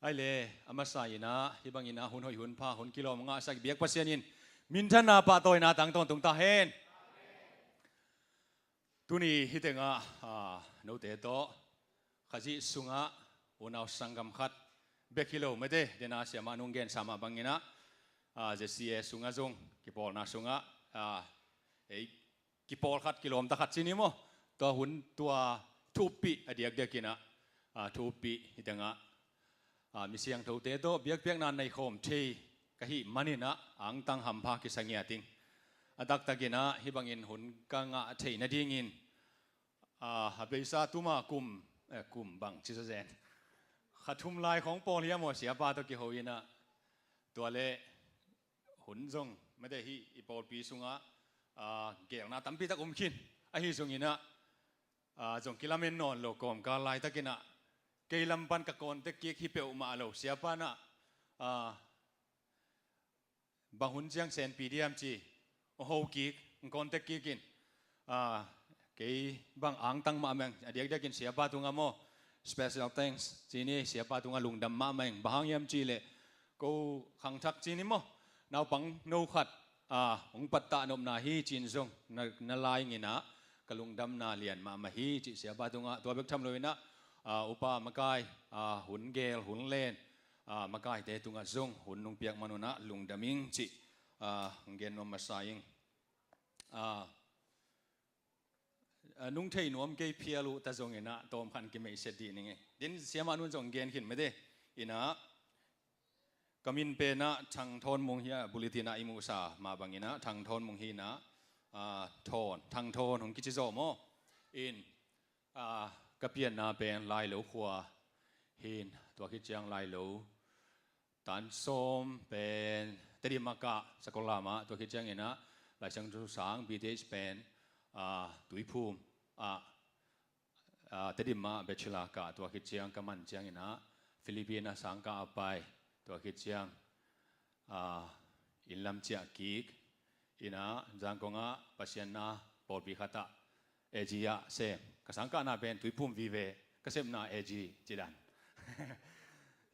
Ai leh, a masa in ah hih bangin ah hun hoih hun pha, hun kilawm hong ngahsak biak Pasian in minthanna pahtawina tangtawn tung ta hen. Tuni hih tengah, ah, note tawh Khazih sungah unau sanggam khat bek hi lo mate, dena Sia Mah Nung gensa mah bangin ah, ah, Z C A sungah zong kipawlna sungah, ah, ei kipawlkhat, kilawmta khat ci ni maw, tua hun, tua thu uppih a diakdiakin ah, ah, thu uppih hih tengah, ah, mi siangthote tawh biakpiakna nei khawm thei ka hih manin ah angtang hampha kisa ngiat ing. A taktakin ah hih bangin hun ka ngah theih nadingin, ah, a beisa tuma kum, eh, kum bang ci sa zen, kha thum lai khawng pawl hiam aw, siapa tawh kiho in ah, tua leh hun zong mate, hih i pawlpi sungah, ah, gelna tampi tak om khin. Ahi zongin ah, ah, zong kilamen nawn lo, kawmkal laitakin ah kei lam pan ka contact kik hi peuhmah lo, siapa'n ah, ah, bang hun ciang senpi diam ci, hong ho kik, hong contact kik in, ah, kei bang angtang mahmah ing, a diakdiakin siapa tungah maw, special thanks ci ni, siapa tungah lungdam mahmah ing. Bang hang hiam cih leh, ko khangthak ci ni maw, naupang no khat, ah, hong pattah nopna hi ci-in zong na, na la ing in ah, ka lungdamna lian mahmah hi cih siapa tungah, tua bek tham loin ah, ah, upa makai, ah, hun gel hun len, ah, makaite tungah zong hun nong piak man un ah lungdam ing cih, ah, hong gen nuam masa ing. Ah, ah, nung thei nuam kei phial uh ta zongin ah tawmkhat kimeihset dih ning ei. Din Sia Mah Nung zong gen khin mate. In ah, ka min pen ah Thang Thawn Mung hi a, bulletin ah i muhsa mah bangin ah Thang Thawn Mung hi in ah, ah, Thawn, Thang Thawn hong kici zaw maw. In, ah, ka pianna pen Lailo khua hi in, tua khit ciang Lailo tan sawm pen Tedim ah kah, Sakollam ah, tua khit ciangin ah Lai Siangtho sang B Th pen, ah, Tuiphum ah, ah, Tedim ah bachelor kah, tua khit ciang ka man ciangin ah Philippines ah sangkah a pai, tua khit ciang, ah, inn lam ciah kik in ah Zangkong ah Pasian na pawlpi khat ah A G ah sem. Ka sangkahna pen Tuiphum vive, ka sepna A G ci dan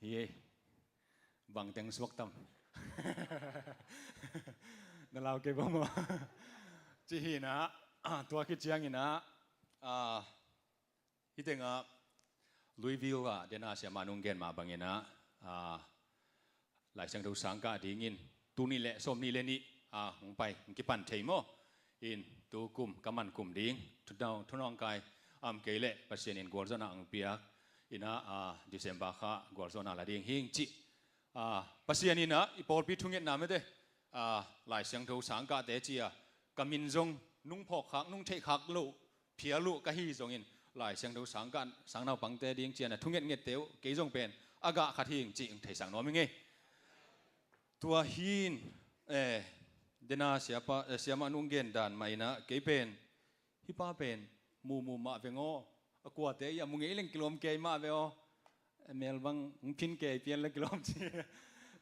hi ei. Bang teng suak tam? Na lau kei bang maw? Ci hi in ah, tua khit ciangin ah, ah, hih tengah Louisville ah dena Sia Mah Nung gen mah bangin ah, ah, Lai Siangtho sangkah dingin tul nih leh sawmnih leh nih, ah, hong pai, hong kipan thei maw. In tu kum ka man kum ding, thunawng, thunawngkai, am kei leh Pasian in gualzawhna hong piak in ah, ah, December kha gualzawhna la ding hi ing cih, ah, Pasian in ah i pawlpi thungetna mate, ah, Lai Siangtho sangkahte ci a, ka min zong nung phawk khak, nung theih khak loh phial uh ka hi zongin, Lai Siangtho sangkah, sangnaupangte ding ci-in ah thungetngette uh, kei zong pen a gah khat hing cih theisak nuam hi ngei. Tua hin, eh, dena siapa, eh, siamah nung gen dan mah inah kei pen, hih pa pen mumu mah veng aw, a kuate i a mu ngei leng kilawm kei mah ve aw, eh, mel bang hong phin kei pian le kilawm ci.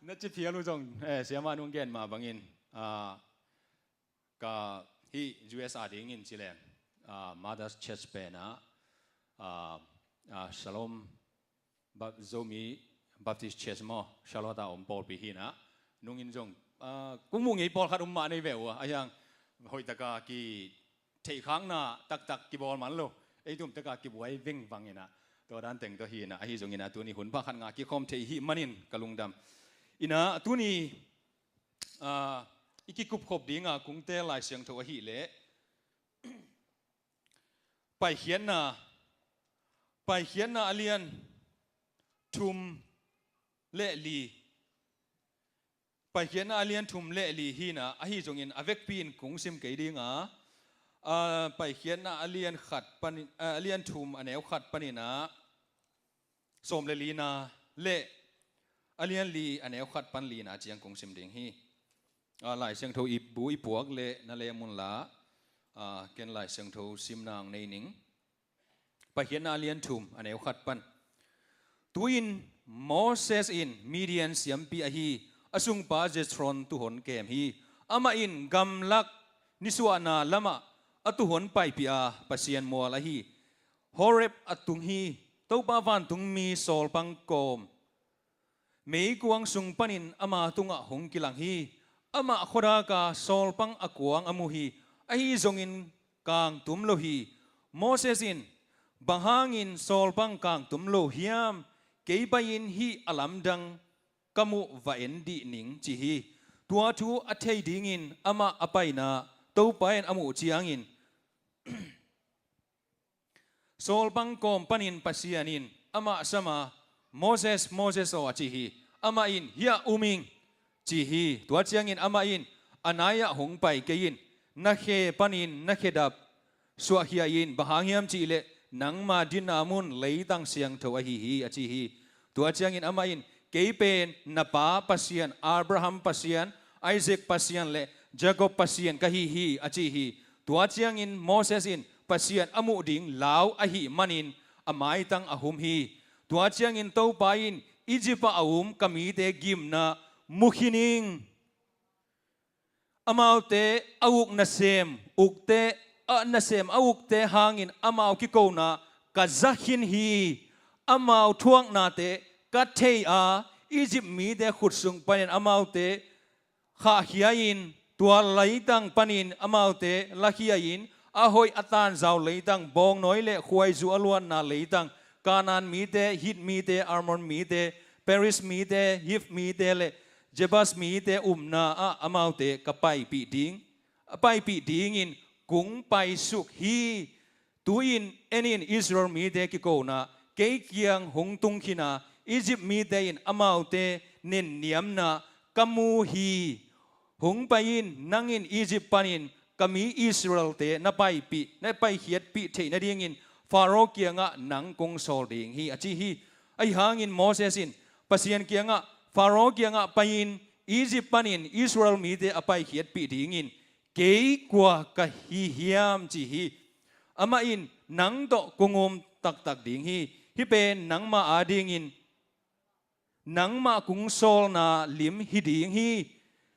Na ci phial uh zong, eh, siamah nung gen mah bangin, ah, ka hih U S a dingin ci leng, ah, Mother's Church pen ah, ah, ah, Shalom Ba-, Zomi Baptist Church maw, Charlotte a om pawlpi hinah, nungin zong, ah, kung mu ngei pawlkhat um mah nei ve uh a, a hiang hoihtaka kitheihkhakna taktak kibawl man lo, ei tumtaka kibuai vengvang inah, tua dan teng tawh hinah, ahi zongin ah tuni hun pha khat ngah kikhawm thei hih manin ka lungdam. Inah tuni, ah, i kikupkhop dinga kungte Lai Siangtho ahih leh, Paikhiatna, Paikhiatna a lian thum le li. Paikhiatna a lian thum le li hinah, ahi zongin a vekpi in kung sim kei dinga, ah, Paikhiatna a lian khat pan, ah, a lian thum a neu khat paninah, sawm le lina le a lian li a neu khat pan lina ciang kung sim ding hi. Ah, Lai Siangtho i bu i puak le na lem un la, ah, ken Lai Siangtho simna hong nei ning. Paikhiatna a lian thum a neu khat pan. Tu-in Moses in Midian siampi ahi a sungpa Jethron tuhon kem hi. Amah in gamlak nisuahna lamah a tuhon paipih a Pasian mual ahi. Horeb a tung hi. Topa vantungmi sawlpang kawm meikuang sung panin ama tungah hong kilang hi. Amah khuadaka sawlpang a kuang a mu hi. Ahi zongin kangtum lo hi. Moses in, "Bang hangin sawlpang kangtum lo hiam? Kei pai-in hih a lamdang ka muh va en dih ning," ci hi. Tua thu a thei dingin amah a paina Topa in a muh ciangin, sawlpang kawm panin Pasian in amah sama, "Moses, Moses aw," a ci hi. Amah in, "Hiah um ing," ci hi. Tua ciangin amah in, "A nai-ah hong pai kei in, na khe panin na khedap suahkhia in, bang hang hiam cihleh nangma dinna mun leitang siangtho ahi hi," a ci hi. Tua ciangin amah in, "Kei pen na pa Pasian, Abraham Pasian, Isaac Pasian le Jacob Pasian ka hi hi," a ci hi. Tua ciangin Moses in Pasian a muh ding lau ahih manin a maitang a hum hi. Tua ciangin Topa in, "Egypt-ah a um ka mite gimna mu khin ing. Amaute a uk nasem ukte, a nasem a ukte hangin amau kikona ka za khin hi. Amau thuaknate ka thei a, Egypt mite khut sung panin amaute khahkhia-in, tua leitang panin amaute lakhia-in, a hoih a tanzau leitang, bawngnawi le khuaizu a luanna leitang, Kanaan mite, Hit mite, Amor mite, Periz mite, Hiv mite le Jebus mite umna ah amaute ka paipih ding, a paipih dingin kung paisuk hi. Tu-in en in, Israel mite kikona kei kiang hong tung khin a, Egypt mite in amaute nenniamna ka mu hi. Hong pai in, nang in Egypt panin ka mi Israel-te na paipih, na paikhiatpih theih nadingin Faro kiangah nang kong sawl ding hi," a ci hi. Ahi hangin Moses in Pasian kiangah, "Faro kiangah pai-in Egypt panin Israel mite a paikhiatpih dingin kei kua ka hi hiam?" ci hi. Amah in, "Nang tawh kong um taktak ding hi. Hih pen nangma adingin nangmah kung sawlna lim hi ding hi.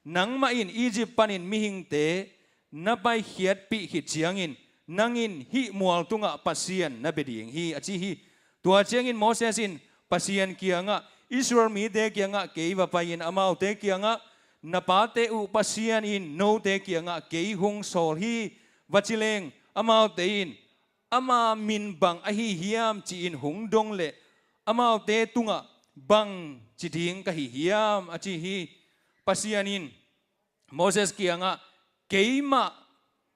Nangmah in Egypt panin mihingte na paikhiatpih khit ciangin nang in hih mual tungah Pasian na bia ding hi," a ci hi. Tua ciangin Moses in Pasian kiangah, "Israel mite kiangah kei va pai-in amaute kiangah, 'Na pate uh Pasian in note kiangah kei hong sawl hi,' va ci leng, amaute in, 'Ama min bang ahi hiam?' ci-in hong dong leh amaute tungah bang ci ding ka hi hiam?" a ci hi. Pasian in Moses kiangah, "Keimah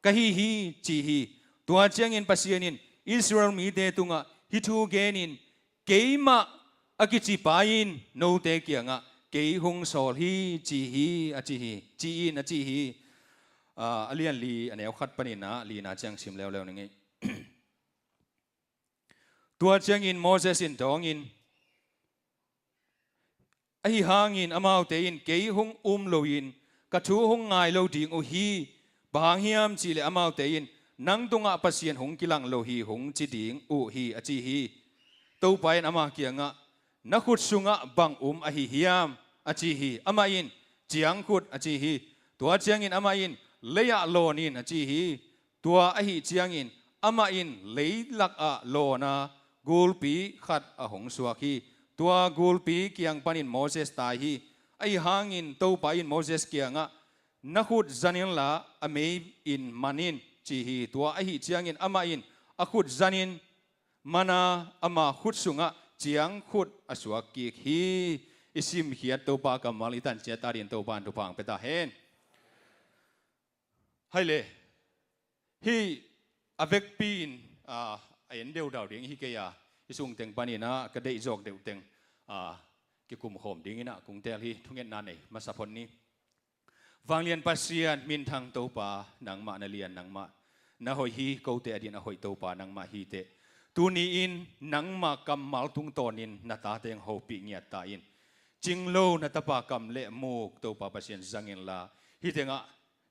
ka hi hi," ci hi. Tua ciangin Pasian in Israel mite tungah hih thu genin, "Keimah a kici pa in note kiangah kei hong sawl hi," ci hi, a ci hi, ci-in a ci hi. Ah, a lian li, a neu khat panin ah lina ciang sim leuleu ning ei. Tua ciangin Moses in dawngin, Ahi hangin amaute in kei hong um loin ka thu hong ngai lo ding uh hi. Bang hang hiam cihleh amaute in, "Nang tungah Pasian hong kilang lo hi," hong ci ding uh hi, a ci hi. Topa in ama kiangah, "Na khut sungah bang um ahi hiam?" a ci hi. Amah in, "Ciangkhut," a ci hi. Tua ciangin amah in, "Lei-ah lawn in," a ci hi. Tua ahi ciangin amah in leilakah lawn a, gulpi khat a hong suak hi. Tua gulpi kiang panin Moses tai hi. Ahi hangin Topa in Moses kiangah, "Na khut zan inla a mei in man in," ci hi. Tua ahi ciangin amah in a khut zan in, man a, ama khut sungah ciangkhut a suak kik hi. I simkhiat Topa kammal i tan ciat adingin Topa in thupha hong pia ta hen. Hai le, hih a vekpi in, ah, a en deudau ding hi kei a, hih sungteng panin ah ka deih zawk deuh teng, ah, kikum khawm dingin ah kong teel hi. Thungetna nei masa phot ni. Vanglian Pasian, minthang Topa, nangmah na lian, nangmah na hoih hi. Kote adingin a hoih Topa nangmah hi teh, tuni-in nangma kammal tungtawnin na tate hong hopih ngiat ta in. Cing lo na tapa kam le muk Topa Pasian zang inla, hih tengah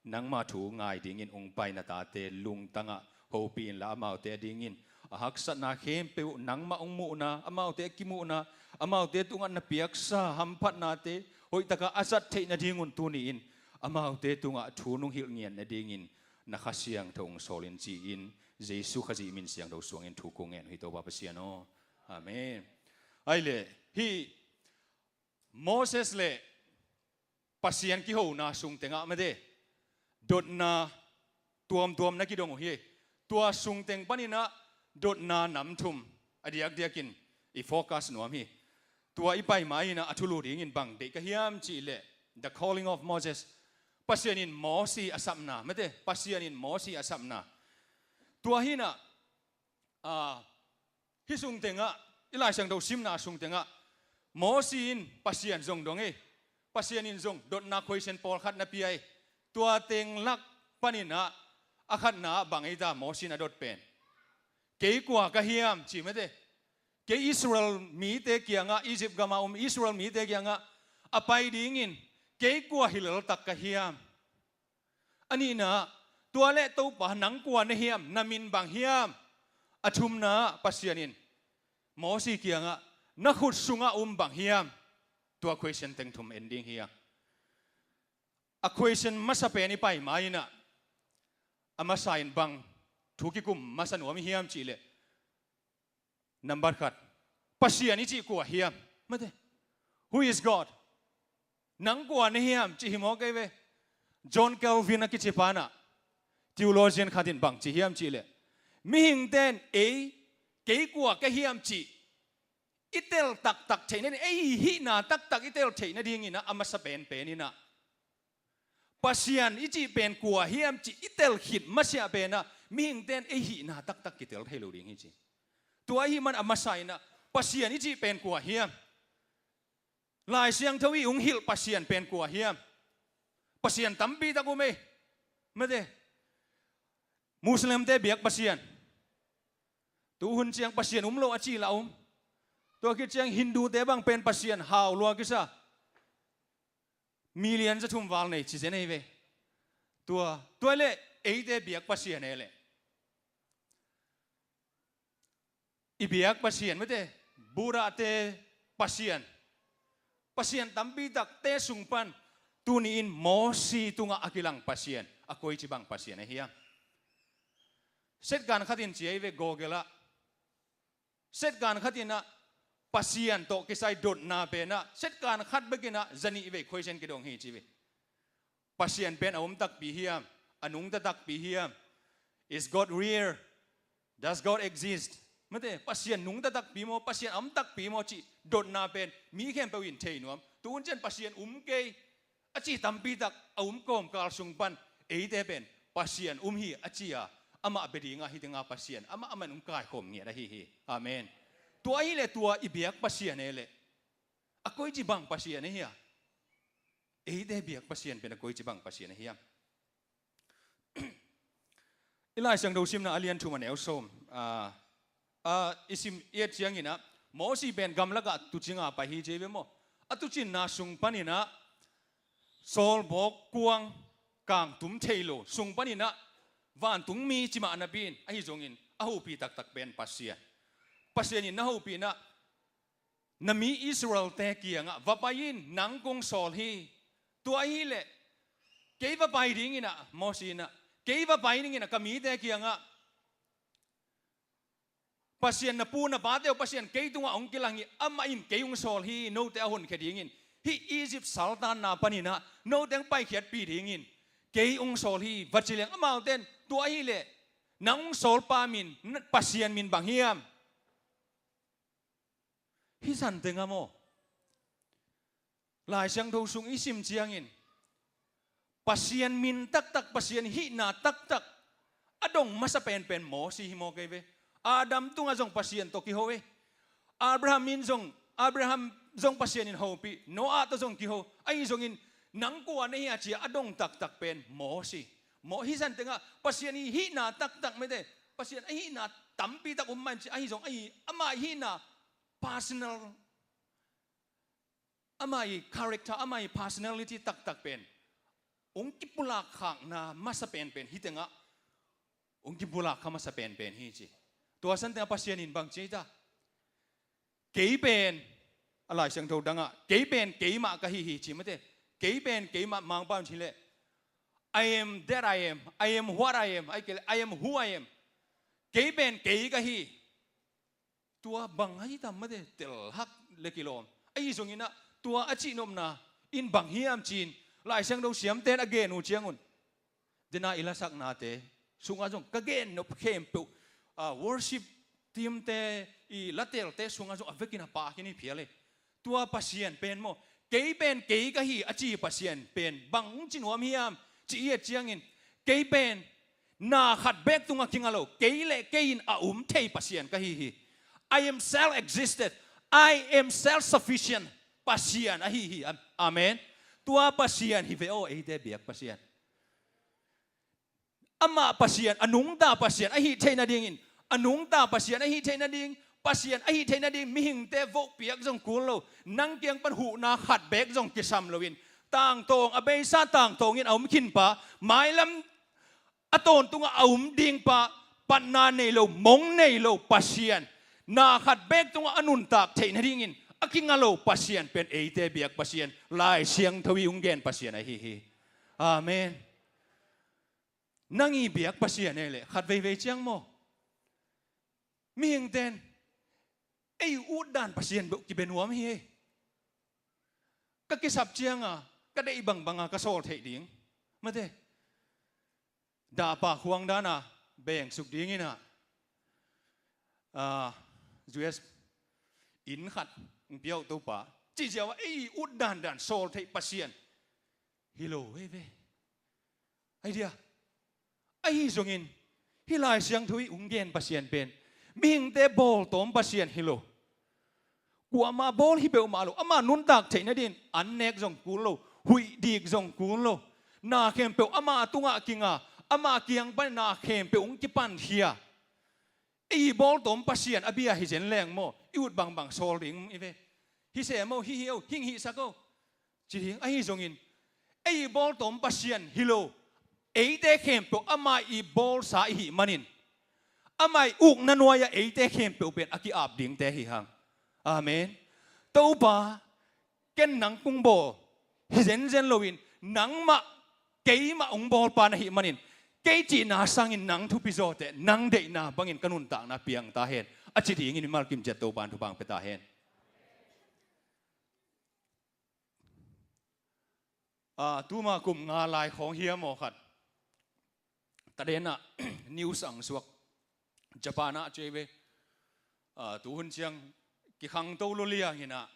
nangma thu ngai dingin hong pai na tate lungtangah hopih inla, amaute adingin a haksatna khempeuh nangmah hong muhna, amaute a kimuhna, amaute tungah na piaksa hamphatnate hoihtaka a zat theih nadingun tuni-in amaute tungah thu nong hilh ngiat nadingin na Kha Siangtho hong sawl in, ci-in Jesu Khazih min siangtho suangin thu kong ngen uh hi, Topa Pasian aw. Amen. Hai le, hih Moses le Pasian kihona sung tengah mate, dotna tuamtuam na kidong uh hi. Tua sung teng panin ah dotna nam thum a diakdiakin i focus nuam hi. Tua i pai ma-in ah a thulu dingin bang deih ka hiam cihleh, the calling of Moses. Pasian in Mosi a sapna, mate, Pasian in Mosi a sapna. Tua hi-in ah, ah, hih sung tengah, i Lai Siangtho simna sung tengah, Mosi in Pasian zong dong hi. Pasian in zong dotna question pawlkhat na pia hi. Tua teng lak panin ah a khatna ah bang ei ta Mosi in a dot pen? "Kei kua ka hiam?" ci mate. Kei Israel mite kiangah, Egypt gama um Israel mite kiangah a pai dingin, "Kei kua hi leltak ka hiam?" A nihna ah, "Tua leh Topa, nang kua na hiam, na min bang hiam?" A thumna ah Pasian in Mosi kiangah, "Na khut sungah um bang hiam?" Tua question teng thum en ding hi a. A question masa pen i pai ma-in ah, a masa in bang thu kikum masa nuam i hiam cihleh, nambat khat, Pasian i cih kua hiam? Mate, who is God? Nang kua na hiam cih hi maw kei ve. John Calvin a kici pa in ah, theologian khat in bang ci hiam cihleh, mihingte in ei, "Kei kua ka hiam?" cih i tel taktak theih nading, ei hihna taktak i tel theih nadingin ah a masa penpen in ah, Pasian i cih pen kua hiam cih i tel khit masiah pen ah mihingte in ei hihna taktak kitel thei lo ding hi ci. Tua ahih man a masa in ah, Pasian i cih pen kua hiam? Lai Siangtho i hong hilh Pasian pen kua hiam? Pasian tampi tak um ei. Mate, Muslimte biak Pasian. Tu hun ciang Pasian um lo a ci lah um. Tua khit ciang Hindute bang pen Pasian hau lua kisa. Million za thum val nei ci zen ei ve. Tua, tua leh eite biak Pasian ei leh, i biak Pasian, mate, Buddhate Pasian, Pasian tampi takte sung pan tuni-in Mosi tungah a kilang Pasian, a koici bang Pasian ahi hiam? Setkan khat in ci ei ve, Google ah. Setkan khat in ah Pasian tawh kisai dotna pen ah setkan khat bek in ah za nih vei question kidong hi ci ve. Pasian pen a om takpi hiam? A nungta takpi hiam? Is God real? Does God exist? Mate, Pasian nungta takpi maw, Pasian a om takpi maw cih dotna pen mi khempeuh in thei nuam. Tu hun ciang Pasian um kei a ci tampi tak a om kawmkal sung pan eite pen Pasian um hi a ci a, amah bia dingah hih tengah Pasian amah amah in hong kaikhawm ngiat ahi hi. Amen. Tua ahih leh tua i biak Pasian ei leh, a koici bang Pasian ahi hiam? Eite biak Pasian pen a koici bang Pasian ahi hiam? I Lai Siangtho simna a lian thum a neu sawm, ah, ah, i sim i et ciangin ah, Mosi pen gamlakah tuucinga pai hi ci ei ve maw. tuucinna sung paninah sawlbawk kuang kangtum thei lo sung paninah vantungmi ci mah napi-in ahi zongin a hopih taktak pen Pasian. Pasian in na hopihnah na mi Israel-te kiangah va pai in, nang kong sawl hi. Tua ahileh kei va pai dinginah Mosi inah kei va pai dinginah ka mite kiangah Pasian na pu na pate uh Pasian kei tungah hong kilang hi, amah in kei hong sawl hi, note a honkhia dingin hih Egypt saltanna paninah note hong paikhiatpih dingin kei hong sawl hi va ci leng amaute'n tua ahileh nang hong sawlpa min Pasian min bang hiam? Hih santeng a maw? Lai Siangtho sung i sim ciangin Pasian min taktak, Pasian hihna taktak a dong masa penpen Mosi hi maw kei ve. Adam tungah zong Pasian tawh kiho e. Abraham in zong, Abraham zong Pasian in hopih, Noah tawh zong kiho. Ahi zongin nang kua na hi a cia a dong taktak pen Mosi. Mo hih santengah Pasian i hihna taktak mete, Pasian a hihna tampitak om man ci ahi zong ahi, ama i hihna personal, ama i character, ama i personality taktak pen hong kipulak khakna masa penpen hih tengah hong kipulak kha masa penpen hi ci. Tua santengah Pasian in bang ci ei ta? Kei pen, a Lai Siangtho dangah kei pen keimah ka hi hi ci mate. Kei pen keimah Mangpau in ci leh I am that I am, I am what I am, ai kei leh I am who I am. Kei pen kei ka hi. Tua bang ahi tam mate, telhak le kilawm. Ahi zonginah tua a cihnopna in bang hiam ci-in Lai Siangtho siamte'n a gen uh ciangun dena i lasaknate sungah zong ka gennop khempeuh, ah, worship teamte i latelte sungah zong a vekin a pakin i phial e. Tua Pasian pen maw, kei pen kei ka hi a ci Pasian pen bang hong ci nuam hiam ci i et ciangin kei pen na khat beek tungah kinga lo, kei le kei in a um thei Pasian ka hi hi. I am self-existent. I am self-sufficient. Pasian ahi hi. Am-, amen. Tua Pasian hi ve aw, eite biak Pasian. Amah Pasian, a nungta Pasian ahih theih nadingin, a nungta Pasian ahih theih nading, Pasian ahih theih nading mihingte vohpiak zong kul lo, nang kiang pan huhna khat beek zong kisam loin, tangtawng, a beisa tangtawngin a um khinpa, mailam a tawntungah a um dingpa, patna nei lo, mong nei lo Pasian, na khat beek tungah a nuntak theih nadingin a kinga lo Pasian pen eite biak Pasian, Lai Siangtho i hong gen Pasian ahi hi. Amen. Nang i biak Pasian ei leh khat veivei ciang maw, mihingte'n ei utdan Pasian beuh kibia nuam hi ei. Ka kisap cianga ka deih bangbanga ka sawl theih ding mate. Dahpa khuang dana bengsuk dinginah, ah, U S inn khat hong pia uh Topa cih ziau a ei utdan dan sawl theih Pasian hi lo ei ve. Ai dia, ahi zongin hih Lai Siangtho i hong gen Pasian pen mihingte bawltawm Pasian hi lo. Kuamah bawl hi peuhmah lo, ama nuntak theih nadin an nek zong kul lo, huih dik zong kul lo. Na khempeuh ama tungah kinga, ama kiang pan na khempeuh hong kipankhia. Ei bawltawm Pasian a bia hi zen leng maw, i ut bangbang sawl ding i ve. Hi se maw, hi hi o, hing hihsak o. Ci ding ahi zongin ei bawltawm Pasian hi lo. Eite khempeuh ama i bawlsa i hih manin, ama i ukna nuai-ah eite khempeuh pen a ki-ap dingte hi hang. Amen. Topa, ken nang kong bawl hi zenzen loin nangmah keimah hong bawlpa na hih manin, kei cihna sangin nang thupi zawteh, nang deihna bangin ka nuntakna piang ta hen, a ci dingin mimal kimciat Topa in thupha pia ta hen. Ah, tuma kum nga lai khawng hiam aw khat, tadenah news ang suak, Japan ah ci ei ve. Ah, tuhun ciang kikhangto lua liang hinah,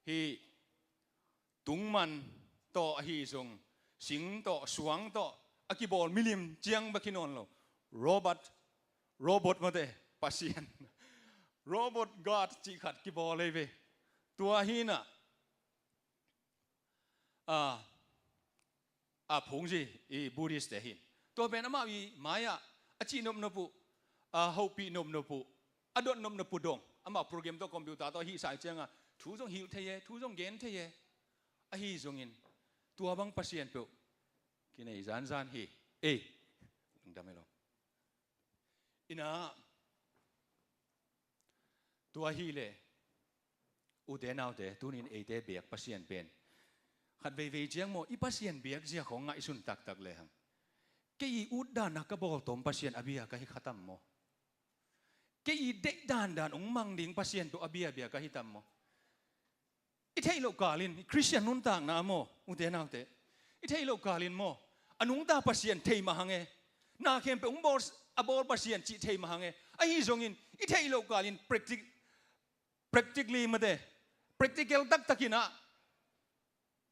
hih tungman tawh ahi zong, sing tawh, suang tawh a kibawl milim ciang bek hi nawn lo, robot, robot mate, Pasian, robot god cih khat kibawl ei ve. Tua hinah, a, a phungzi i Buddhist te hin, tua pen amau i mai-ah a cih nopnop uh, a hopih nopnop uh, a dot nopnop uh dong, amau program tawh, computer tawh hih sai cianga Thu zong hilh thei e, thu zong gen thei e. Ahi zongin tua bang Pasian peuh kinei zanzan hi. Ei, lungdam hi lo. Inah, tua hi leh, ute naute, tunin eite biak Pasian pen khat veivei ciang maw, i Pasian biak zia khawng ngaihsun taktak lehang, kei i utdanna ka bawltawm Pasian a bia ka hi kha tam maw? Kei i deih dandan hong mang ding Pasian peuh a biabia ka hi tam maw? I theih loh kalin, i Khristian nuntakna maw, ute naute, i theih loh kalin maw, a nungta Pasian thei mah hang e, na khempeuh hong bawl, a bawl Pasian cih thei mah hang e. Ahi zongin i theih loh kalin practic-, practically mate, practical taktakin ah,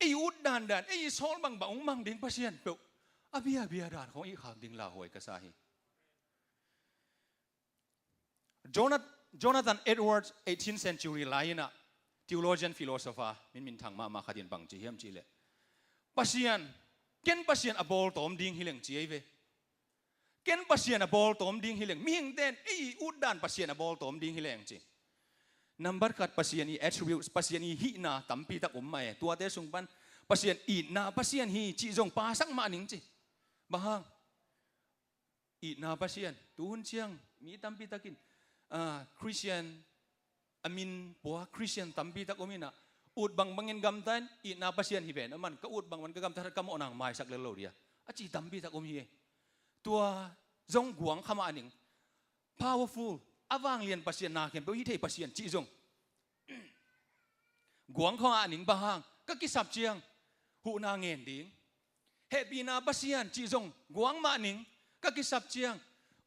ei ut dandan, ei sawl bangbang hong mang ding Pasian peuh a biabia dan khawng i khak ding lauhuai ka sa hi. Jonat-, Jonathan Edwards, eighteenth century lai-in ah, theologian, philosopher, min minthang mahmah khat in bang ci hiam cih leh, Pasian, ken Pasian a bawltawm ding hi leng ci ei ve. Ken Pasian a bawltawm ding hi leng, mihingte in ei i utdan Pasian a bawltawm ding hi leng ci. Nambat khat, Pasian i attributes, Pasian i hihna tampi tak om mah e. Tuate sung pan Pasian itna Pasian hi cih zong pasak mah ning ci. Bang hang? Itna Pasian. Tuhun ciang mi tampi takin, ah, Khristian, a min pua Khristian tampi tak om in ah, ut bangbangin gamta in, itna Pasian hi ven, aman ka ut bangbang ka gamta, ka mawhna hong maisak lel lo dia, a ci tampi tak om hi e. Tua zong guang kha mah ning. Powerful, a vanglian Pasian, na khempeuh hih thei Pasian cih zong guang kha mah ning. Bang hang? Ka kisap ciang huhna ngen ding. Hehpihna Pasian cih zong guang mah ning. Ka kisap ciang,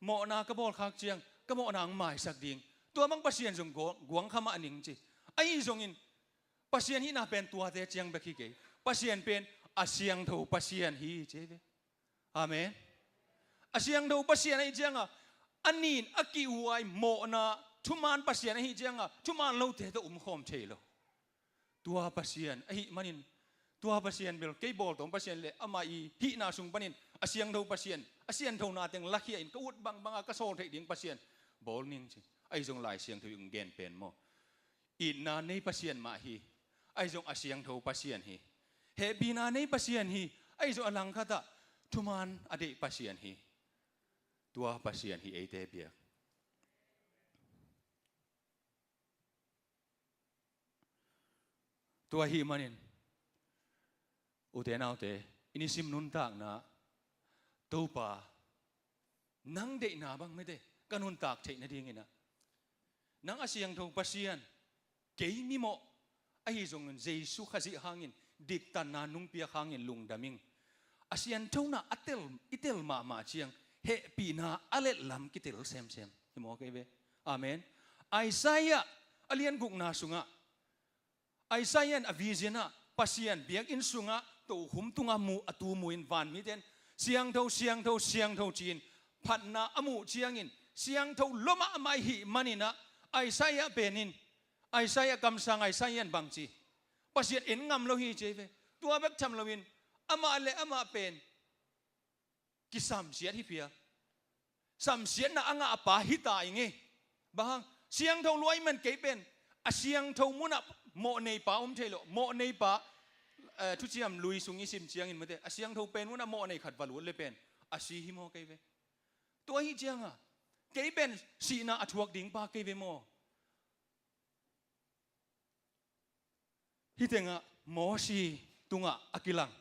mawhna ka bawlkhak ciang, ka mawhna hong maisak ding. Tua bang Pasian zong guang, guang kha mah ning ci. Ahi zongin Pasian hihna pen tuate ciang bek hi kei. Pasian pen a siangtho Pasian hi ci ei ve. Amen. A siangtho Pasian ahih ciangah, a nin a kihuai mawhna, thuman Pasian ahih ciangah, thuman lote tawh umkhawm thei lo. Tua Pasian ahih manin, tua Pasian bel kei bawltawm Pasian le amah i hihna sung panin a siangtho Pasian, a sianthona teng lakhia in ka ut bangbanga ka sawl theih ding Pasian bawl ning ci. Ahi zong Lai Siangtho i hong gen pen maw, itna nei Pasian mah hi. Ahi zong a siangtho Pasian hi. Hehpihna nei Pasian hi. Ahi zong a langkhatah thuman a deih Pasian hi. Tua Pasian hi eite biak. Tua ahih manin, ute naute, i nisim nuntakna, Topa, nang deihna bang mite ka nuntak theih nadingin ah, nang a siangtho Pasian, kei mimawh, ahi zongin Jesu Khazih hangin, diktanna nungpiak hangin lungdam ing. A sianthona a tel, i tel mahmah ciang, hehpihna a letlam kitel semsem hi maw kei ve. Amen. Isaiah a lian gukna sungah, Isaiah in a vision ah Pasian biakinn sungah tokhum tungah mu, a tu mu in vanmite in, "Siangtho, siangtho, siangtho," ci-in phatna a muh ciangin, siangtho lua mahmah ahih manin ah, Isaiah pen in, Isaiah kamsang Isaiah in bang ci, Pasian en ngam lo hi ci ei ve. Tua bek tham loin, amah le amah pen kisamsiat hi phial. Samsiatna a ngah a pa hi ta ing ei. Bang hang? Siangtho lua ahih man kei pen a siangtho munah mawh nei pa om thei lo. Mawh nei pa, eh, Thuciam Lui sung i sim ciangin mate, a siangtho pen munah mawh nei khat va lut le pen a si hi maw kei ve. Tua ahih ciangah kei pen sihna a thuak ding pa kei ve maw. Hih tengah Mosi tungah a kilang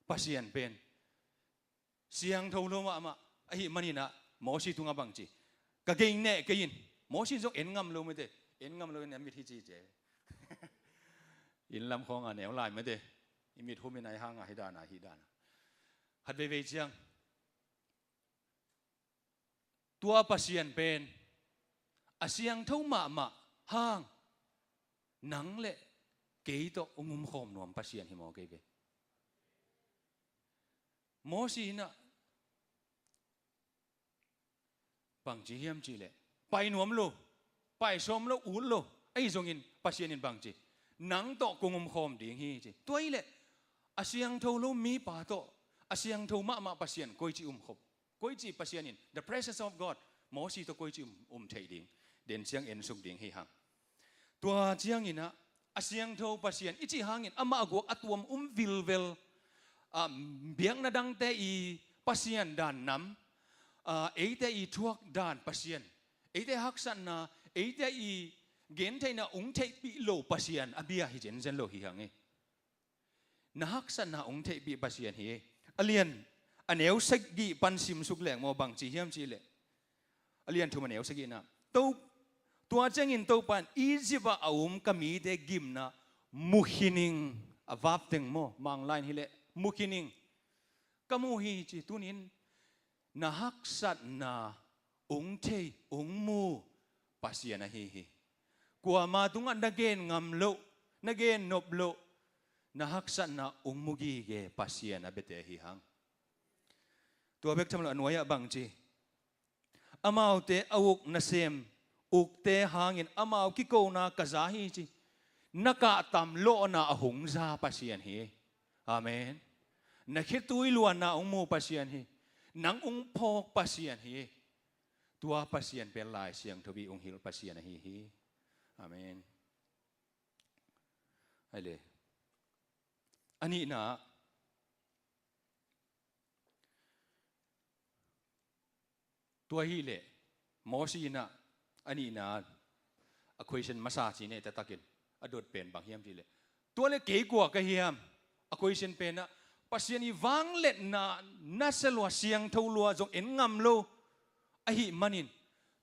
Pasian pen siangtho lua mahmah ahih manin ah, Mosi tungah bang ci, "Ka gei neh kei in." Mosi zong en ngam lo mate, en ngam lo in a mit hi ci ci. Inn lam khawngah neu lai mate, i mit hum in a hih hangah hih dan a, hih dan a. Khat veivei ciang, tua Pasian pen a siangtho mahmah hang, nang le kei tawh hong umkhawm nuam Pasian hi maw kei ve. Mosi in ah bang ci hiam cih leh, pai nuam lo, pai sawm lo, ut lo, ahi zongin Pasian in bang ci, "Nang tawh kong umkhawm ding hi," ci. Tua hi leh a siangtho lo mipa tawh a siangtho mahmah Pasian koici umkhawm, koici Pasian in, the presence of God, Mosi tawh koici um, um theih ding, den ciang en suk ding hi hang. Tua ciangin ah, a siangtho Pasian i cih hangin amah guak a tuam um vilvel, ah, biakna dangte i Pasian dan nam, ah, eite i thuak dan Pasian, eite haksatna, eite i gentheihna ung theihpih lo Pasian a bia hi zenzen lo hi hang e. Na haksatna ung theihpih Pasian hi. A lian a neu sagih pan simsuk leng maw, bang ci hiam cih leh, a lian thum a neu sagihna, To, tua ciangin Topa in, Egypt ah a um ka mite gimna mu khin ing. A vap teng maw, Manglai in hi leh mu khin ing. Ka mu hi ci. Tunin na haksatna ung thei, ung mu Pasian ahi hi. Kuama tungah na gen ngam loh, na gen nop loh, na haksatna ung mu gige Pasian a biate hi hang. Tua bek tham lo, a nuai-ah bang ci, Amaute a uk nasem ukte hangin amau kikona ka za hi ci. Na kahtam lawhna a hong za Pasian hi. Amen. Na khitui luanna ung mu Pasian hi. Nang ung phawk Pasian hi. Tua Pasian pen Lai Siangtho i ung hilh Pasian ahi hi. Amen. Ai le. A nihna, tua hi leh Mosi in ah a nihna, a question masa ci ne, taktakin a dot pen bang hiam cih leh, tua leh kei kua ka hiam? A question pen ah Pasian i vangliatna nasia lua, siangtho lua zong en ngam lo ahih manin,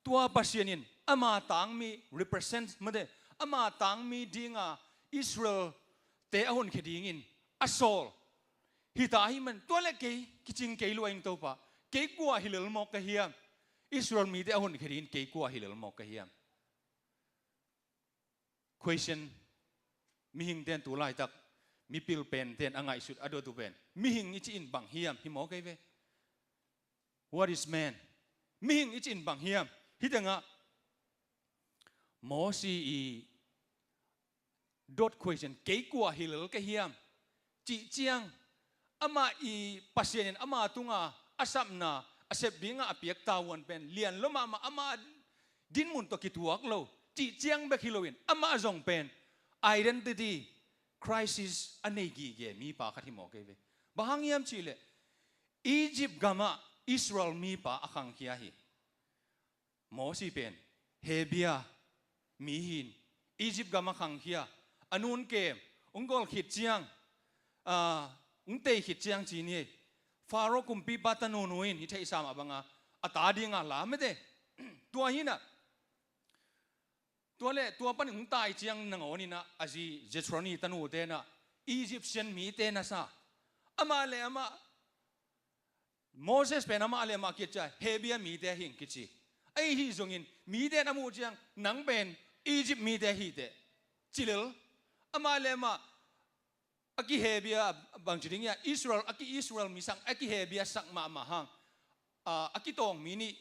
tua Pasian in ama tangmi represent, mate, ama tangmi dinga Israel-te a honkhia dingin a sawl hi ta ahih man, tua leh kei kicing kei lua ing Topa, kei kua hi lel mawk ka hiam? Israel mite a honkhia dingin kei kua hi lel mawk ka hiam? Question. Mihingte'n tu laitak, mipil pente'n a ngaihsut, a dot uh pen, mihing i cih in bang hiam, hi mawk ei ve. What is man? Mihing i cih in bang hiam? Hih tengah Mosi i dot question, kei kua hi lel ka hiam cih ciang, amah i Pasian in ama tunga a sapna, a sep dinga a piak tavuan pen lian lua mahmah, ama dinmun tawh kituak lo cih ciang bek hi loin, amah zong pen identity crisis a nei gige mipa khat hi mawk ei ve. Bang hang hiam cih leh, Egypt gamah Israel mipa a khangkhia hi. Mosi pen Hebia mi hi-in, Egypt gamah khangkhia, a nun kem, ung gol khit ciang, ah, ung tei khit ciang ci ni ei, Pharaoh kumpipa tanu nu in, i theihsa mah banga, a ta dinga la, mate. Tua hi-in ah, tua leh tua panin ung tai ciang nangawn in ah, a zi Jethro-ni tanute'n ah Egyptian mite na sa. Amah leh amah, Moses pen amah leh amah kici a, Hebia mite hi ing kici. Ahi zongin mite'n a muh ciang, nang pen Egypt mite hi teh, ci lel. Amah leh amah a ki-Hebia, bangci ding hiam, Israel, a ki-Israel mi sang, a ki-Hebia sak mahmah hang, a, a kitawng mi nih,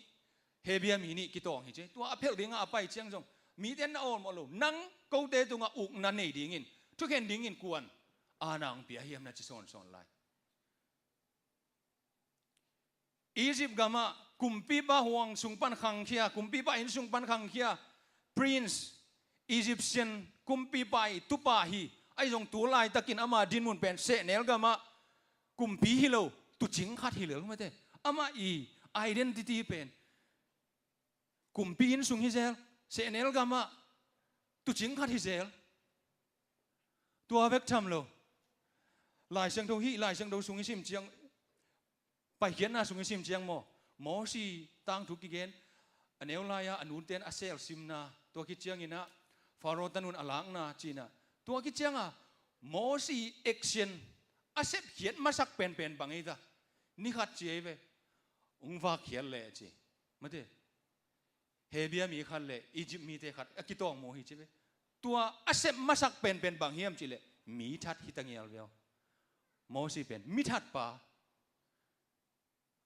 Hebia mi nih kitawng hi ci. Tua a phelh dinga a pai ciang zong mite'n na awlmawh lo, nang kote tungah ukna nei dingin, thukhen dingin kua'n aana ong pia hiam, na ci sawnsawn lai. Egypt gamah kumpipa huang sung pan khangkhia, kumpipa inn sung pan khangkhia, prince, Egyptian kumpipa i tupa hi. Ahi zong tu laitakin ama dinmun pen sehnel gamah kumpi hi lo, tuucing khat hi lel, mate. Amah i identity pen kumpi inn sung hi zel, sehnel gamah tuucing khat hi zel. Tua bek tham lo, Lai Siangtho, hih Lai Siangtho sung i sim ciang, Paikhiatna sung i sim ciang maw, Mosi tangthu kigen, a neu lai-a a nunte'n a selsimna, tua khit ciangin ah Pharaoh tanu'n a lakna ci-in ah, tua khit cianga Mosi action, a sepkhiat masak penpen bang ei ta? Ni khat ci ei ve, ung vakkhiat leh ci, mate. Hebia mi khat leh Egypt mite khat a kitawng mu hi ci ve. Tua a sep masak penpen bang hiam cih leh, mi that hi ta ngial ve aw. Mosi pen mi that pa.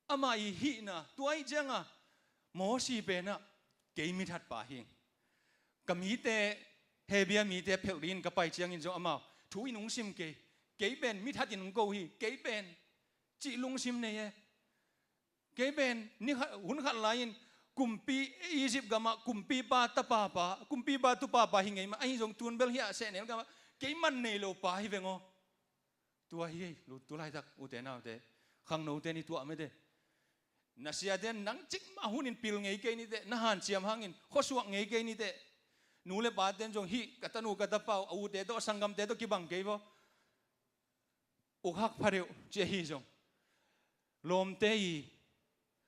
Ama i hihna, tua ahih cianga Mosi pen ah, kei mi that pa hi ing. Ka mite, Hebia mite phelh dingin ka pai ciangin zong amau thu in ung sim kei. Kei pen mi that in ung ko hi, kei pen cih lungsim nei e. Kei pen ni khat, hun khat lai-in Kumpi, Egypt gamah kumpipa tapa pa, kumpipa tupa pa hi ngei mah, ahi zong tun bel hiah sehnel gamah kei man nei lo pa hi veng aw. Tua hi ei, lu tu laitak, ute naute, khangnote ni tuah mete. Na siate nang cikmah hunin pil ngei kei nite, na hanciam hangin khuasuak ngei kei nite. Nu le pate in zong hih ka tanu ka tapa uh, a ute tawh a sanggamte tawh kibang kei vaw. Uk hak pha deuh ci ahi zong, lawmte i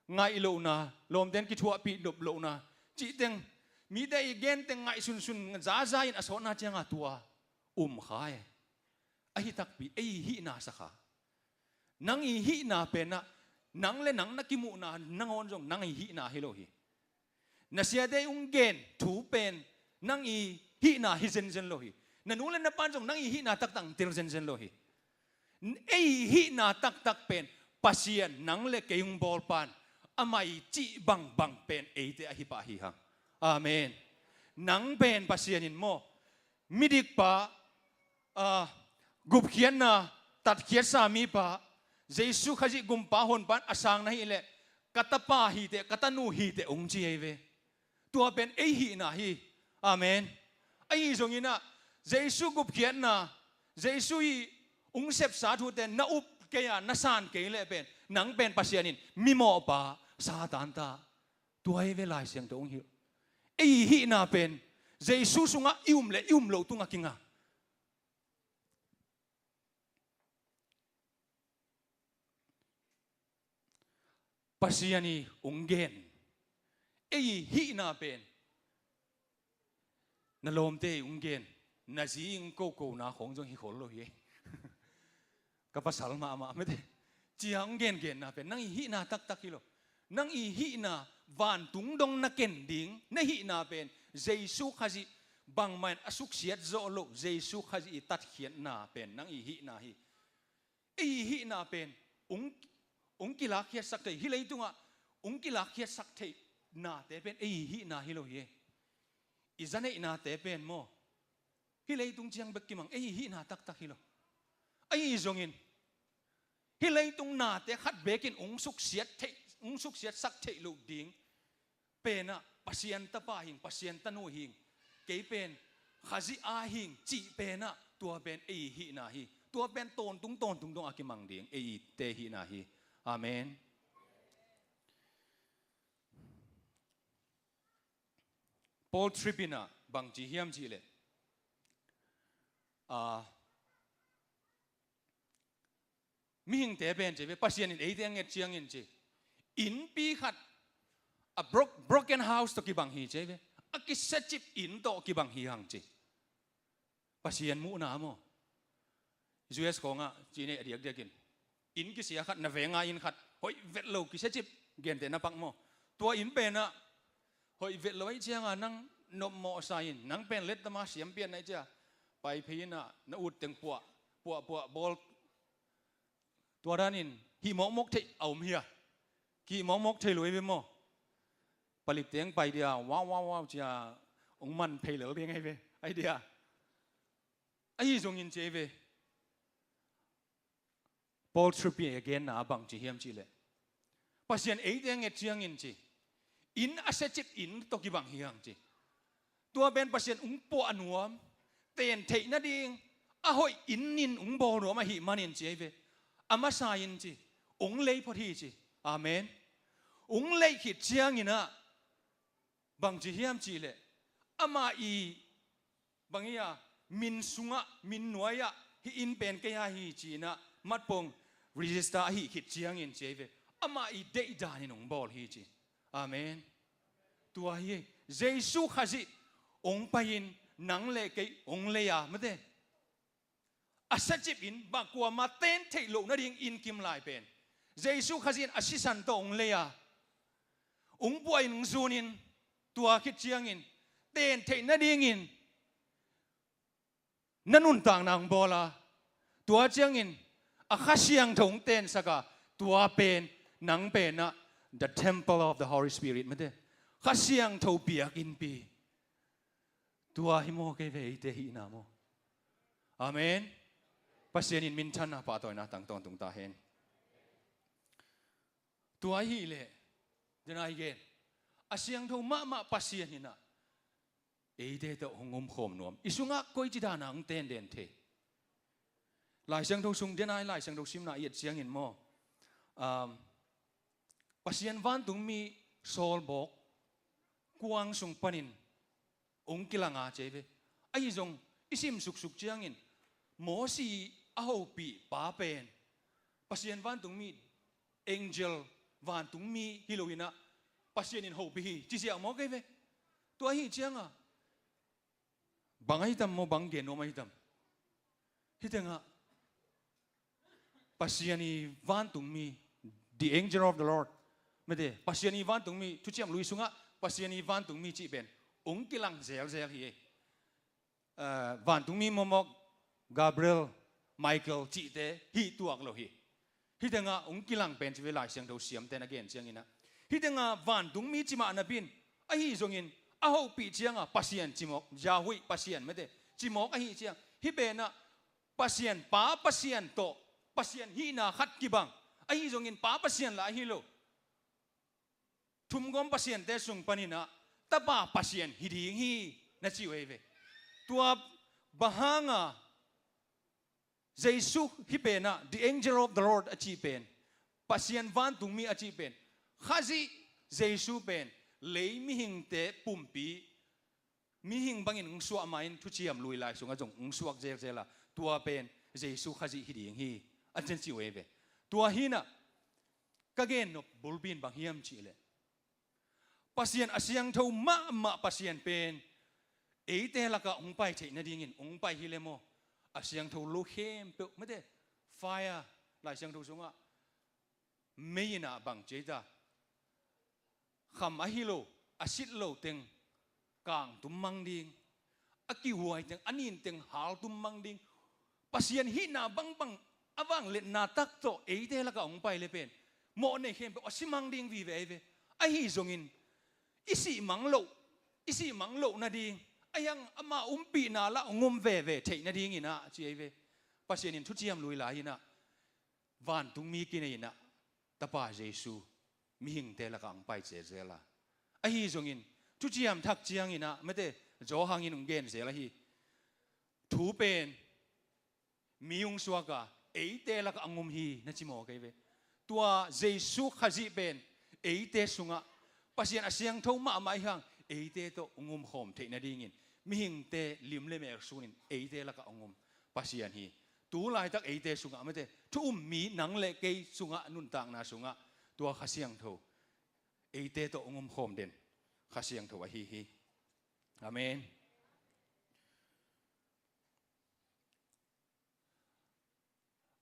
ngaih lohna, lawmte in kithuahpih nop lohna cih teng, mite i gen teng ngaih sunsun zaza in a sawtna cianga tua um kha e. Ahi takpi ei hihna sa kha. Nang i hihna penah nang le nang na kimuhna nangawn zong nang i hihna hi lo hi. Na siate i hong gen thu pen nang i hihna hi zenzen lo hi. Na nu le na pan zong nang i hihna taktak hong tel zenzen lo hi. Ei hihna taktak pen Pasian nang le kei hong bawlpan amah i cih bangbang pen eite ahi pah hi hang. Amen. Nang pen Pasian in maw, midikpa, ah, gupkhiatna tatkhiatsa mipa, Jesu Khazih gumpa honpan a sang na hih leh ka tapa hiteh, ka tanu hiteh hong ci ei ve. Tua pen ei hihna hi. Amen. Ahi zonginah Jesu gupkhiatna, Jesu i hong sepsa thute na up kei a na san kei leh pen nang pen Pasian in mimawhpa Satan ta. Tua hi ve Lai Siangtho hong hilh. Ei hihna pen Jesu sungah i um le i um loh tungah kinga. Pasian i hong gen ei hihna pen na lawmte i hong gen, na zi i hong kokona khawng zong hi khol lo hi ei. Ka pasal mahmah mete. Cia hong gengenna pen nang i hihna taktak hi lo. Nang i hihna vantung dong na ken ding na hihna pen Jesu Khazih bangmah in a suksiat zawh loh Jesu Khazih i tatkhiatna pen nang i hihna hi. Ei hihna pen hong, hong kilakkhiatsak thei, hih leitungah hong kilakkhiatsak theih nate pen ei hihna hi lo hi. I zaneihnate pen maw, hih leitung ciang bek kimang, ei hihna taktak hi lo. Ahi zongin hih leitung nate khat bekin hong suksiat theih, hong suksiatsak theih loh ding penah Pasian tapa hing, Pasian tanu hing, kei pen Khazih a hing cih penah tua pen ei hihna hi. Tua pen tawntung tawntung dong a kimang ding eite hihna hi. Amen. Paul Tripp in ah bangci hiam cihleh, ah, mihingte pen ci ve, Pasian in eite a nget ciangin ci, innpi khat, a bro-, broken house tawh kibang hi ci ve. A kisiacip inn tawh kibang hi hang ci. Pasian muhna maw. U S khawngah ci nei a diakdiakin inn kisia khat, na venga inn khat, hoih vet lo, kisiacip, gente na pak maw. Tua inn penah hoih vet lo ahih cianga nang nopmawhsa in, nang pen lettama siampian na hih cia, pai phei inah na ut teng puah puah puah bawl. Tua danin hih mawkmawk theih a om hia? Kihih mawkmawk thei lo ei ve maw. Palip teng pai dia, wow wow wow cia hong man phei lel ding ei ve. Ai dia. Ahi zongin ci ei ve. Paul Tripp i a genna a bangci hiam cihleh, Pasian eite a nget ciangin ci, inn a siacip inn tawh kibang hi hang ci. Tua pen Pasian hong puah nuam, ten theih nading a hoih inn in hong bawl nuam ahih manin ci ei ve. A masa in ci, hong lei phot hi ci. Amen. Hong lei khit cianginah bangci hiam cihleh, amah i bang hi a, min sungah, min nuai-ah hih inn pen kei a hi ci-inah matpong register ahih khit ciangin ci ei ve. Amah i deih danin hong bawl hi ci. Amen. Tua hi ei. Jesu Khazih hong pai-in nang le kei hong lei a mate. A siacip in, bang kuamah ten theih loh nading inn kim lai pen Jesu Khazih in a sisan tawh hong lei a, hong puahin hong zunin, tua khit ciangin ten theih nadingin na nuntakna hong bawl a, tua ciangin a Kha Siangtho hong tensak a, tua pen nang penah the temple of the Holy Spirit mate, Kha Siangtho biakinnpi. Tua hi maw kei ve eite hihna maw. Amen. Pasian in minthanna pahtawina tang tawntung ta hen. Tua ahih leh, dena i gen, a siangtho mahmah Pasian in ah eite tawh hong umkhawm nuam. I sungah koici dan a hong tenden thei? Lai Siangtho sung, denai Lai Siangtho simna i et ciangin maw, um, Pasian vantungmi sawlbawk kuang sung panin hong kilang a, ci ei ve. Ahi zong i sim suksuk ciangin Mosi a hopih pa pen Pasian vantungmi, angel, vantungmi hi lo in ah Pasian in hopih hi, ci ziau maw, kei ve. Tua ahi ciangah bang ahi tam maw, bang gen nuam ahi tam? Hih tengah Pasian i vantungmi, the angel of the Lord, mete, Pasian i vantungmi, Thuciam Lui sungah Pasian i vantungmi cih pen hong kilang zelzel hi ei. Ah, vantungmi mawkmawk, Gabriel, Michael cihte hi tuak lo hi. Hih tengah hong kilang pen ci ve, Lai Siangtho siamte na gen ciangin ah. Hih tengah vantungmi ci mah napi in, ahi zongin a hopih ciangah Pasian ci mawk, Yahweh, Pasian, mete, ci mawk ahi ciang, hih pen ah Pasian Pa, Pasian tawh, Pasian hihna khat kibang, ahi zongin Pa Pasian lah ahi lo, thumgawm pasiante sung panin ah Tapa Pasian hi ding hi, na ci uh ei ve. Tua bang hanga Jesu hih pen ah, the angel of the Lord a cih pen, Pasian vantungmi a cih pen, Khazih Jesu pen lei mihingte pumpi, mihing bangin hong suah ma-in Thuciam Lui Lai sungah zong hong suak zelzel a, tua pen Jesu Khazih hi ding hi, a ci uh ei ve. Tua hi in ah ka gennop bulpi in bang hiam cih leh, Pasian a siangtho mahmah Pasian pen eite lakah hong pai theih nadingin hong pai hi leh maw, a siangtho lo khempeuh, mete, fire, Lai Siangtho sungah mei in ah bang ci ei ta, kham ahi lo, a sit lo teng kangtum mang ding, a kihuai teng, a nin teng haltum mang ding. Pasian hihna bangbang, a vangliatna tak tawh eite lakah hong pai leh pen mawhnei khempeuh a si mang ding vive ei ve. Ahi zongin i sih mang loh, i sih mang loh nading, a hiang ama umpihna lah hong um veve theih nadingin ah, ci ei ve. Pasian in Thuciam Lui Lai in ah vantungmi kinei in ah Tapa Jesu mihingte lakah hong pai zelzel a. Ahi zongin Thuciam Thak ciangin ah, mete, Johan in hong gen zel ahi, thu pen mi hong suak a, eite lakah hong um hi, na ci mawk ei ve. Tua Jesu Khazih pen eite sungah Pasian a siangtho mahmah ahi hang eite tawh hong umkhawm theih nadingin mihingte lim leh mel sunin eite lakah hong um Pasian hi. Tu laitak eite sungah, mete, thu um mi nang leh kei sungah, nuntakna sungah tua Kha Siangtho eite tawh hong umkhawm den Kha Siangtho ahi hi. Amen.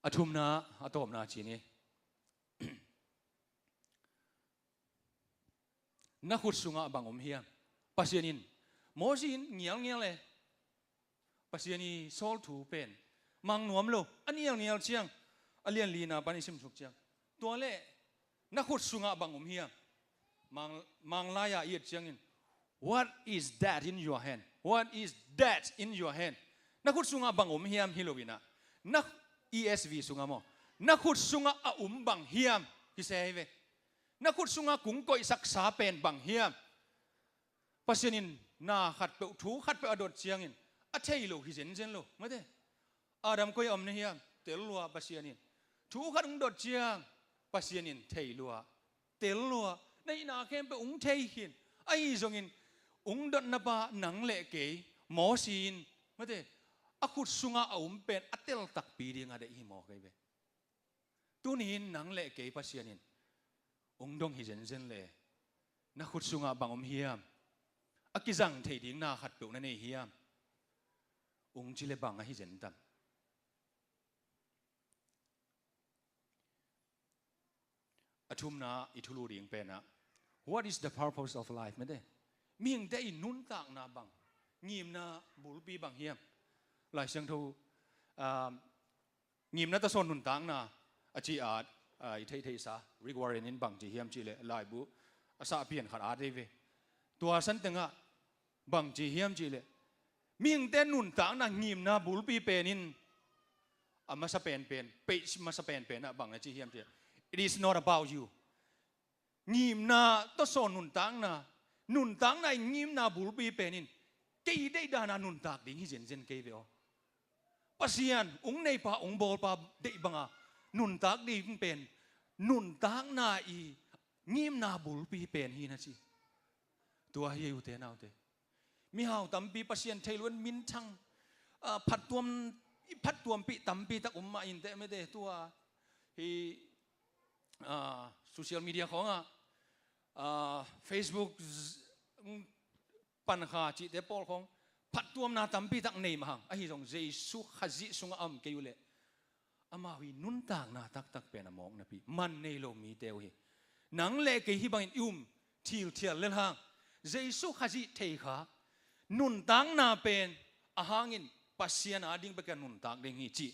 A thumna, a tawpna ci ni. Na khut sungah bang om hiam? Pasian in, Mosi in ngialngial e. Pasian i sawl thu pen mang nuam lo, a ngialngial ciang, a lian lina pan i simsuk ciang. Tua leh na khut sungah bang om hiam? Mang, Manglai-a i et ciangin, "What is that in your hand? What is that in your hand?" Na khut sungah bang om hiam hi lo in ah, na, E S V sungah maw, na khut sungah a um bang hiam, hi se hi ve. Na khut sungah kong koihsaksa pen bang hiam? Pasian in na khatpeuh, thu khatpeuh a dot ciangin a thei lo hi zenzen lo, mate. Adam koi a om na hiam? Tel lua Pasian in. Thu khat hong dot ciang Pasian in thei lua, tel lua. Na hihna khempeuh hong thei khin. Ahi zongin hong dotna pa nang leh kei, Mosi in, mate, a khut sungah a um pen a tel takpi ding a deih hi mawk ei ve. Tuni-in nang leh kei Pasian in hong dong hi zenzen leh, na khut sungah bang om hiam? A kizang thei ding na khatpeuh na nei hiam? Hong ci leh bang ahi zen tam? A thumna i thulu ding pen ah, "What is the purpose of life?" mate. Mihingte i nuntakna bang, ngimna bulpi bang hiam? Lai Siangtho, um, ngimna tawsawn nuntakna a ci at, ah, i theihtheihsa Rick Warren in bang ci hiam cih leh, laibu a sahpian khat at ei ve. Tua san tengah bang ci hiam cih leh, mihingte nuntakna ngimna bulpi pen in a masa penpen, page masa penpen ah bang a ci hiam cih leh, "It is not about you." Ngimna tawsawn nuntakna, Nuntakna i ngimna bulpi pen in kei deih dana nuntak ding hi zenzen kei ve aw. Pasian ung neipa ung bawlpa deih banga nuntak ding pen nuntakna i ngimna bulpi pen hi na ci. Tua hi ei ute naute. Mihau tampi Pasian thei luan minthang, ah, phattuam, i phattuampih tampi tak um mah inteh mete tua hi, ah, social media khawngah, ah, Facebook z-, pankha cihte pawl khawng phattuamna tampi tak nei mahang. Ahi zong Jesu Khazih sungah a om kei uhleh amau hi nuntakna taktak pen a mawk napi man nei lo mite uh hi. Nang le kei hi bangin i um thilthial lel hang Jesu Khazih thei kha nuntakna pen a hangin Pasian a ding bek a nuntak ding hi cih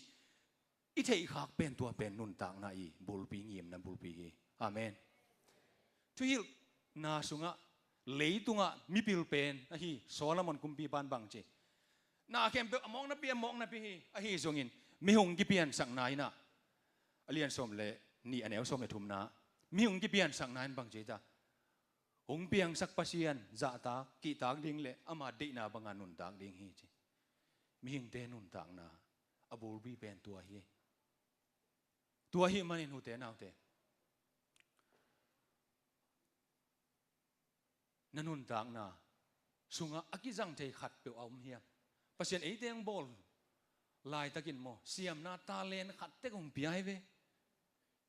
i theihkhak pen tua pen nuntakna i bulpi ngimna bulpi hi. Amen. Thuhilhna sungah leitungah mipil pen ahi Solomon kumpipan bang ci. Na khempeuh a mawk napi a mawk napi hi. Ahi zongin mi hong kipiansakna inah a lian sawm le nih a neu sawm le thumna mi hong kipiansakna in bang ci ta. Hong piangsak Pasian zahtak kihtak ding le ama deihna banga nuntak ding hi ci. Mihingte nuntakna a bulpi pen tua hi. Tua hi manin ute naute, na nuntakna sungah a kizang thei khatpeuh a om hiam? Pasian eite hong bawl laitakin maw siamna talent khat tek hong pia hi ve.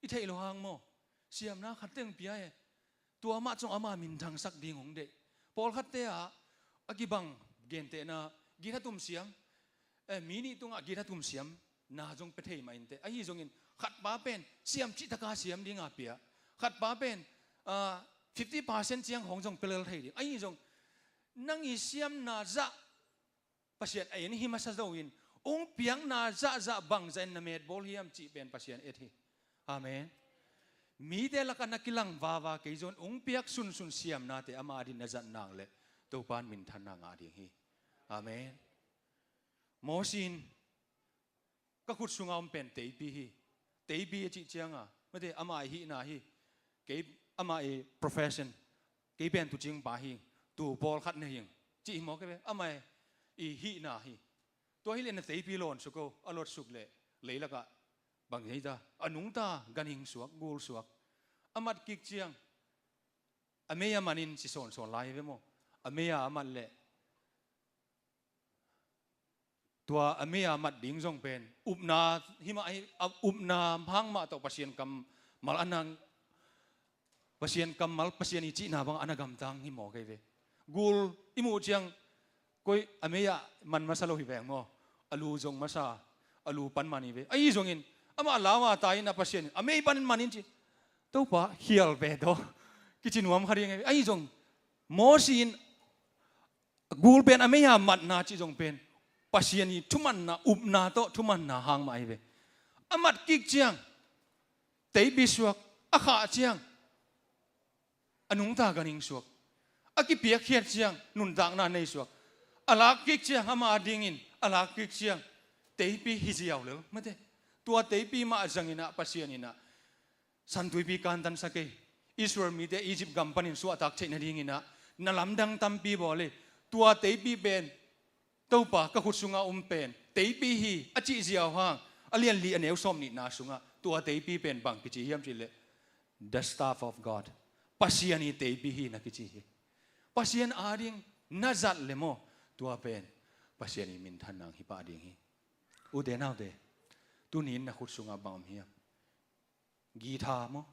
I theih lo hang maw siamna khat tek hong pia hi. Tua mah cong ama minthangsak ding hong deih. Pawlkhatte ah a kibang gentehna githa tum siam, eh, mi nih tungah githa tum siam na zong pia thei mah inteh. Ahi zongin khatpa pen siam cihtaka siam dinga pia. Khatpa pen, ah, fifty percent ciang hong zong pia lel thei ding. Ahi zong nang i siamna zah Pasian a en hi masa zo in hong piakna zahzah bangzah in na metbawl hiam cih pen Pasian et hi. Amen. Mite lakah na kilang vava kei zong hong piak sunsun siamnate ama adin na zat nang le Topan minthanna ngah ding hi. Amen. Mawsi in ka khut sunga om pen teipi hi. Teipi a cih cianga mate ama i hihna hi. Kei ama i profession. Kei pen tuucingpa hi. Tuu pawlkhat na hi. Cih hi maw kei ve ama i hihna hi. Tua hileh na teipi lawn suk o a lot suk leh leilakah bang hi ta a nungta ganhing suak gul suak. A mat kik ciang a mei a manin si sawnsawn lai hi ve maw? A mei a a mat leh tua a mei a mat ding zong pen upna hi mah hi. A upna hang mah tawh Pasian kammal a nang Pasian kammal Pasian i cihna bang a na gamtang hi maw kei ve. Gul i muh ciang koi a mei a man masa lo hi veng maw? A lu zong masa a lu pan man hi ve. Ahi zongin amah lau a tai in a Pasian a mei pan manin ci Topa khial ve tawh kici nuam kha ding hi ve. Ahi zong Mawsi in gul pen a mei a matna cih zong pen Pasian i thumanna upna tawh thumanna hang mah hi ve. A mat kik ciang teipi suak a khah ciang a nungta ganhing suak. A kipiakkhiat ciang nuntakna nei suak. A lak kik ciang ama dingin a lak kik ciang teipi hi ziau lel mate. Tua teipi mah zangin ah Pasian in ah Santuipi kantansak ei. Israel mite Egypt gam panin suahtak theih nadingin ah na lamdang tampi bawl ei. Tua teipi pen Topa ka khut sunga um pen teipi hi a cih ziau hang a lian li a neu sawm nihna sungah tua teipi pen bang kici hiam cihleh the staff of God. Pasian i teipi hi na kici hi. Pasian ading na zat le maw tua pen Pasian i minthan nang hi pah ding hi. Ute naute tuni in na khut sungah bang om hiam? Githa maw?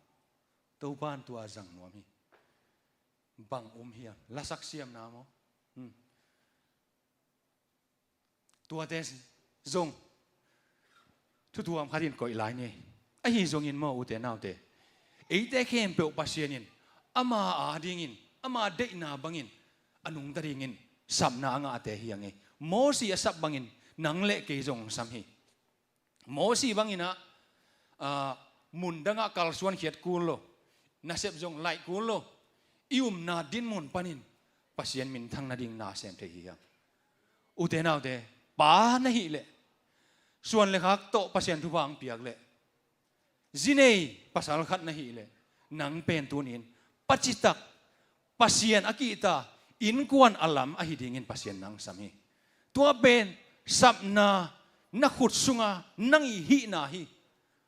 Topan tua zang nuam hi. Bang um hiam? Lasak siamna maw? Hmm. Tuate zong thutuam khatin koih lai ni. Ahi zongin maw ute naute eite khempeuh Pasian in ama adingin ama deihna bangin a nungta dingin sapna a ngahte hi a ngei. Mawsi a sap bangin nang le kei zong sam hi. Mawsi bangin ah, ah, mun dangah kalsuan khiat kul lo, nasep zong laih kul lo, i umna dinmun panin Pasian minthang nading na sem thei hi hiam? Ute naute pa na hih leh suan le khak tawh Pasian thupha ang piak leh zi nei pasal khat na hih leh nang pen tunin pacitak Pasian a kihta innkuan a lam ahi dingin Pasian nangsam hi. Tua pen sapna, na khut sunga nang i hihna hi.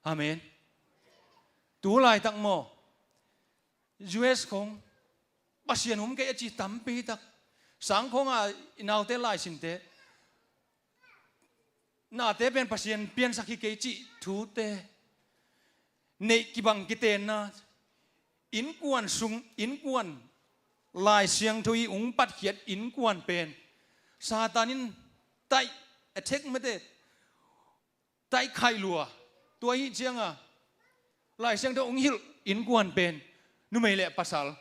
Amen. Tu laitak maw, U S khong Pasian um kei a ci tampi tak. Sangkhawnga i naute laisinte nate pen Pasian piansak hi kei cih thute, neih kibang kitenna, innkuan sung, innkuan Lai Siangtho i ung patkhiat innkuan pen Satan in taih, attack mate, taih khaih lua. Tua hi cianga Lai Siangtho ung hilh innkuan pen numei le pasal,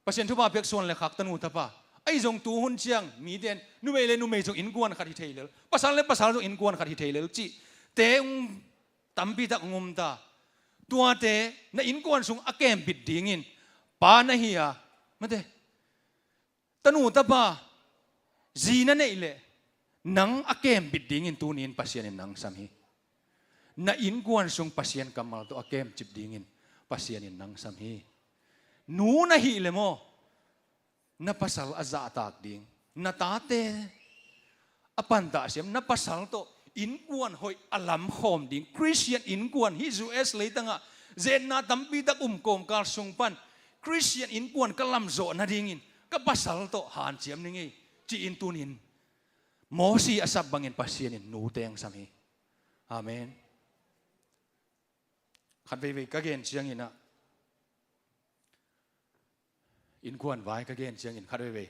Pasian thupha pek suan le khak tanu tapa. Ahi zong tuhun ciang miten numei le numei zong innkuan khat hi thei lel, pasal le pasal zong innkuan khat hi thei lel cih te ung tampi tak ung um ta. Tuate na innkuan sung a kembit dingin pa na hi a, mate, tanu tapa, zi na neih leh nang a kembit dingin tuni in Pasian in nangsam hi. Na innkuan sung Pasian kammal tawh a kemcip dingin Pasian in nangsam hi. Nu na hih le maw, na pasal a zahtak ding, na tate a pantah siam, na pasal tawh innkuan hoih a lamkhawm ding, Khristian innkuan, hih U S leitangah zetna tampi tak um kawmkal sung pan Khristian innkuan ka lamzawh nadingin ka pasal tawh hanciam ni ngei, ci-in tunin Mosi a sap bangin Pasian in nute hong sam hi. Amen. Khat veivei ka gen ciangin ah, innkuan vai ka gen ciangin khat veivei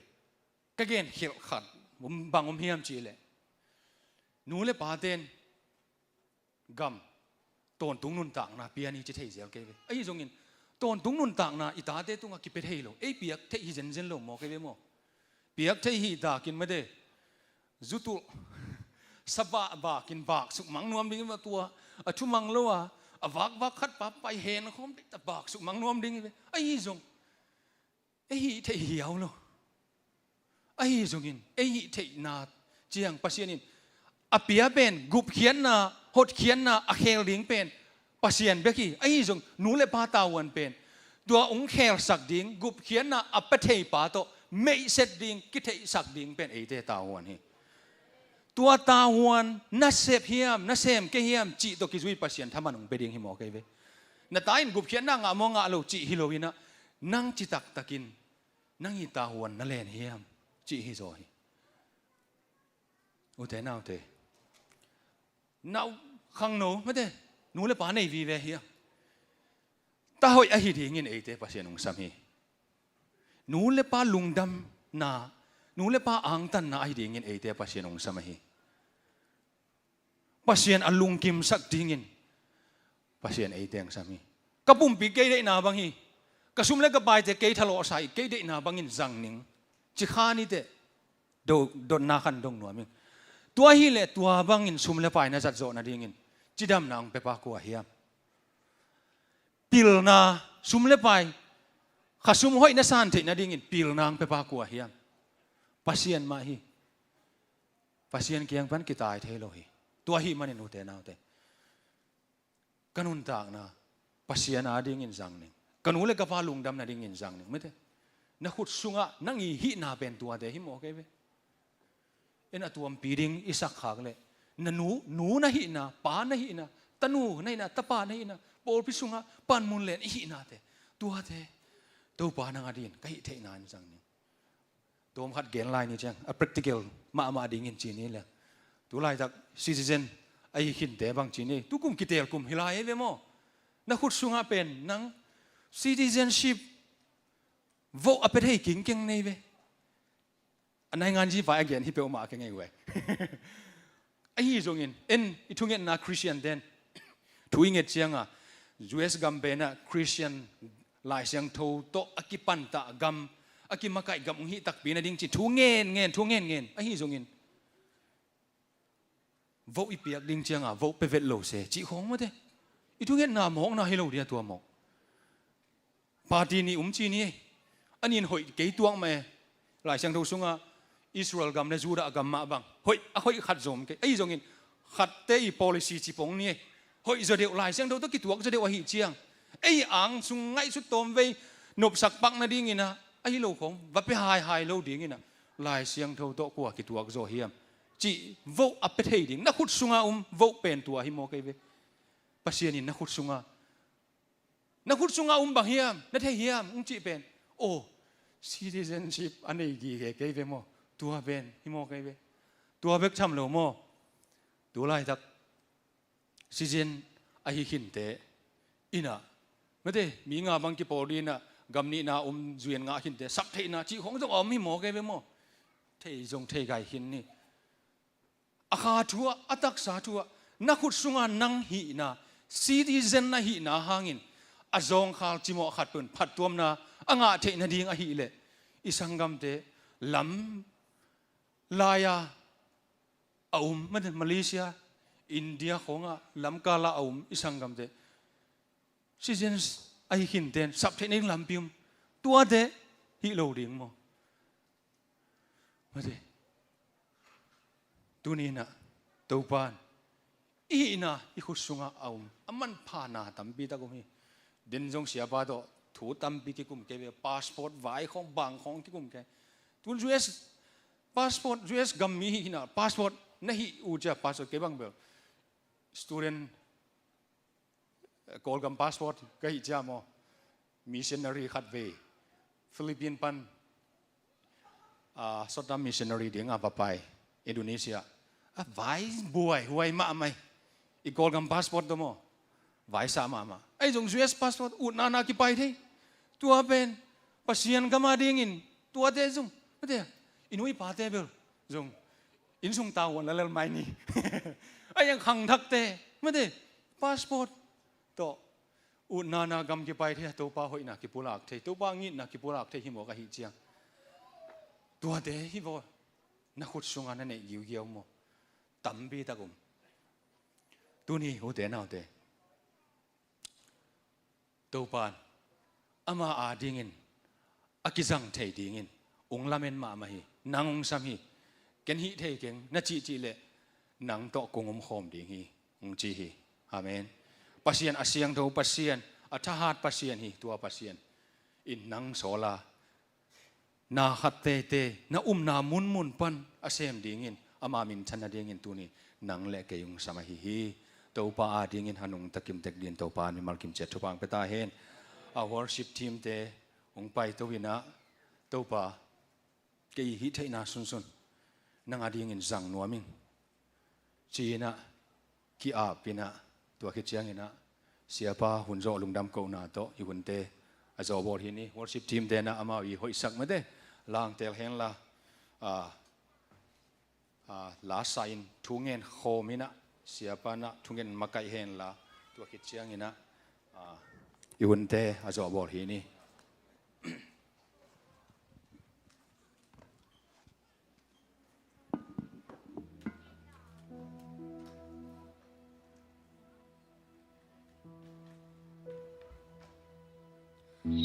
ka gen khialh khat, um, bang um hiam cihleh, nu le paten gam tawntung nuntakna pia ni ci thei zel kei ve. Ahi zongin tawntung nuntakna i tate tungah kipia thei lo, ei piak theih hi zenzen lo maw kei ve maw? Piak theih hi takin mate, zutulh sa vah vakin vak suk mang nuam ding i va tua, a thu mang lo a, a vakvak khat pa pai hen khawm deih ta vak suk mang nuam ding i ve. Ahi zong ei hih theih hiau lo. Ahi zongin ei hih theihna ciang Pasian in a pia pen gupkhiatna, hotkhiatna a khel ding pen Pasian bek hi. Ahi zong nu le pa tavuan pen tua ung khelsak ding, gupkhiatna a pia thei pa tawh meihset ding, kitheihsak ding pen eite tavuan hi. Tua tavuan na sep hiam, na sem kei hiam cih tawh kizui Pasian thaman ung pia ding hi maw kei ve. Na ta in gupkhiatna ngah maw ngah lo cih hi lo in ah, nang citaktakin nang i tavuan na len hiam cih hi zaw hi. Ute naute, nau khangno mate, nu le pa nei vive hiam? Ta hoih ahi dingin eite Pasian ung sam hi. Nu le pa lungdamna, nu le pa angtanna ahi dingin eite Pasian ung sam ahi. Pasian a lungkimsak dingin Pasian eite hong sam hi. Ka pumpi kei deihna bang hi, ka sum le ka paite kei thalawhsa hi, kei deihna bangin zang ning ci kha ni teh, do, dotna khan dong nuam ing. Tua hileh tua bangin sum le pai na zat zawh nadingin cidamna hong pia pa kua hiam? Pilna, sum le pai, kha sum hoih na san theih nadingin pilna hong pia pa kua hiam? Pasian mah hi. Pasian kiang pan kitai thei lo hi. Tua ahih manin ute naute, ka nuntakna Pasian adingin zang ning. Ka nu le ka pa lungdam nadingin zang ning mate. Na khut sungah nang i hihna pen tuate hi maw kei ve. En a tuampi ding i sak khak leh na nu, nu na hihna, pa na hihna, tanu na hihna, tapa na hihna, pawlpi sungah panmun len i hihnate, tuate Topa nang adingin ka hih theihna in zang ning. Tawm khat gen lai ni ciang, a practical mahmah dingin ci ni le, tu laitak citizen ahi khinte bang ci ni, tukum kitel kum hi lai ei ve maw? Na khut sungah pen nang citizenship vote a pia thei kingkeng nei ve. A naingan ji vai a gen hi peuhmah kei ngei ve. Ahi zongin en i thungetna Khristian ten thu i nget cianga U S gam penah Khristian Lai Siangtho tawh a kipantah gam, a kimakaih gam hong hih takpi nading ci thu ngen ngen, thu ngen ngen. Ahi zongin vote i piak ding cianga vote pia vet lo se cih khawng mate. I thungetna mawkna hi lo dia tua mawk. Party nih um ci ni ei. A nin hoih kei tuak mah e. Lai Siangtho sungah Israel gam le Judah gam mah bang hoih, a hoih khat zom kei. Ahi zongin khatte i policy ci pong ni ei. Hoih zaw deuh, Lai Siangtho tawh kituak zaw deuh ahi ciang, ei ang sung ngaihsut tawmvei nopsak pak nadingin ah, ahi lo khawng va pia haihai lo dingin ah Lai Siangtho tawh kua kituak zaw hiam cih vote a pia thei ding, na khut sunga om vote pen tua hi maw kei ve. Pasian in na khut sunga, na khut sunga om bang hiam na thei hiam hong cih pen, aw, citizenship a nei gige kei ve maw? Tua pen hi maw kei ve. Tua bek tham lo maw? Tu laitak citizen ahi khinte in ah, mate, mi nga bang kipawl dingin ah gam nihna om zuian ngah khinte sap theihna cih khawng zong a om hi maw kei ve maw? Thei zong thei gai khin ni. A kha thu ah, a taksa thu ah, na khut sunga nang hihna, citizen na hihna hangin a zawngkhal cimawh khat peuh in phattuamna a ngah theih nading ahih leh, i sanggamte lam lai-a a om, mate, Malaysia, India khawngah lamkal ah a om i sanggamte, citizens ahi khinten sap theih nading lampi om, tuate hih lo ding maw? Mate, tuni in ah Topa in i hihna i khut sungah a om a manpha na tampi tak om hi. Den zong siapa tawh thu tampi kikum kei ve, passport vai khawng bang khawng kikum kei. Tun U S passport, U S gam mi hihna passport na hih uh cia, passport kei bang bel student, Kawlgam passport ka hih cia maw, missionary khat vei Philippine pan, ah, short term missionary dingin va pai Indonesia. A vai buai huai mahmah hi. I Kawlgam passport tawh maw, vaisa mahmah. Ahi zong U S passport utna na kipai thei. Tua pen Pasian gam a dingin tuate zong, mate, i nu i pate bel zong innsung tavuan la lel mai ni. Ahi zong khangthakte, mate, passport tawh utna na gam kipai thei, Topa hoihna kipulak thei, Topa ngitna kipulak thei hi maw ka hih ciang. Tuate hi vaw, na khut sunga na neih giugiau maw? Tampi tak om. Tuni ute naute, Topa in ama a dingin a kizang thei dingin hong lamen mahmah hi. Nang hong sam hi. Ken hih thei keng na cihcih leh nang tawh kong omkhawm ding hi, hong ci hi. Amen. Pasian a siangtho Pasian, a thahat Pasian hi. Tua Pasian in nang sawl a, na khat teitei, na omna munmun pan a sem dingin, ama minthan nadingin tuni nang le kei hong sam ahi hi. Topa a dingin a nungta kimtek dingin Topa in mimal kimciat thupha hong pia ta hen. A worship team te hong paito in ah, Topa, kei hih theihna sunsun nang a dingin zang nuam ing, ci-in ah, ki-ap in ah, tua khit ciangin ah siapa hun zawh lungdam kohna tawh i hunte a zawh bawl hi ni. Worship team te in ah amau i hoihsak mate, langtel henla, ah, ah, la sa in thu ngen khawm in ah, siapa in ah thu ngen makaih henla, tua khit ciangin ah, ah, i hunte a zawh bawl hi ni.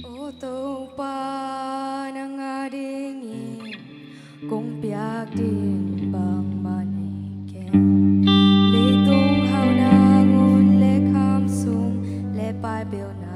O Topa, nang a dingin kong piak ding bangmah nei keng. Leitung hauhna ngun le kham sung le paipeuhna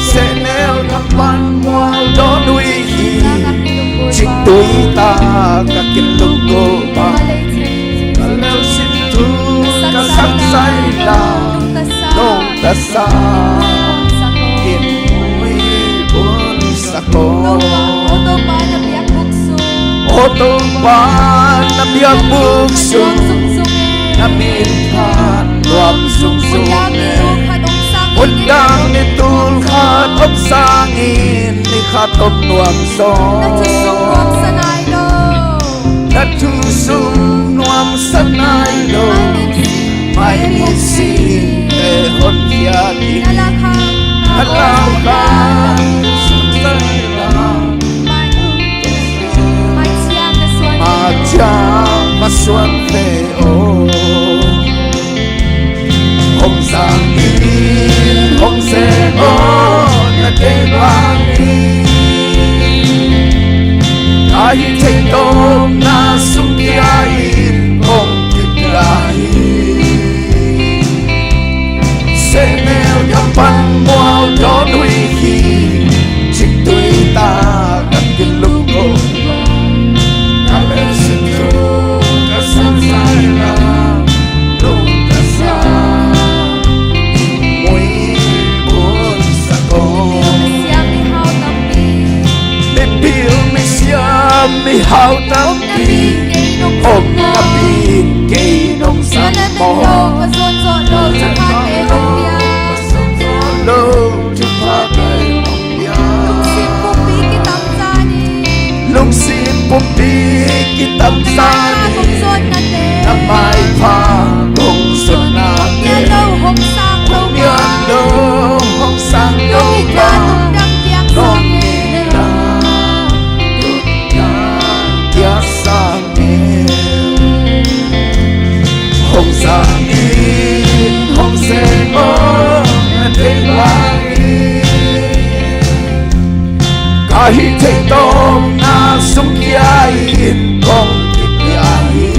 Sehnel ka pan mual dawn uh hi. Ciktui tak a kilungkul pan, ka leusim thu ka sak sai la, nong ka sa in muibun sak aw. O Topa, na biakbuk sung, na minthan nuam sungsun, undang ni tul khat om sangin ni khat om nuam zaw. Na Thu sung nuamsa nai lo, mai ni singte honkhia ding. Na lau kha sung sai la, mai ciang va suan ve aw. Hong sang in, hong sem aw, na deih bangin. Ka hih theih tawpna sung kia in kong kipia hi. Sehnel gam pan mual dawn huih hi. Ciktui ta ka kilungkong. Ka lengsin thu ka sang sai la, lung ka sa, muibun sa kong. Mipil misiam mihau tampi, om napi kei nong sang maw. Lo, thupha kei nong pia. Lungsim pumpi kitamzan in. Na maipha kong zonna in. Hong nial lo, hong sang lo pa. Nong ina, nong ina, kia sang in. Hong sang in, hong sem aw, na deih bangin. Ka hih theih tawpna sung kia in kong kipia hi.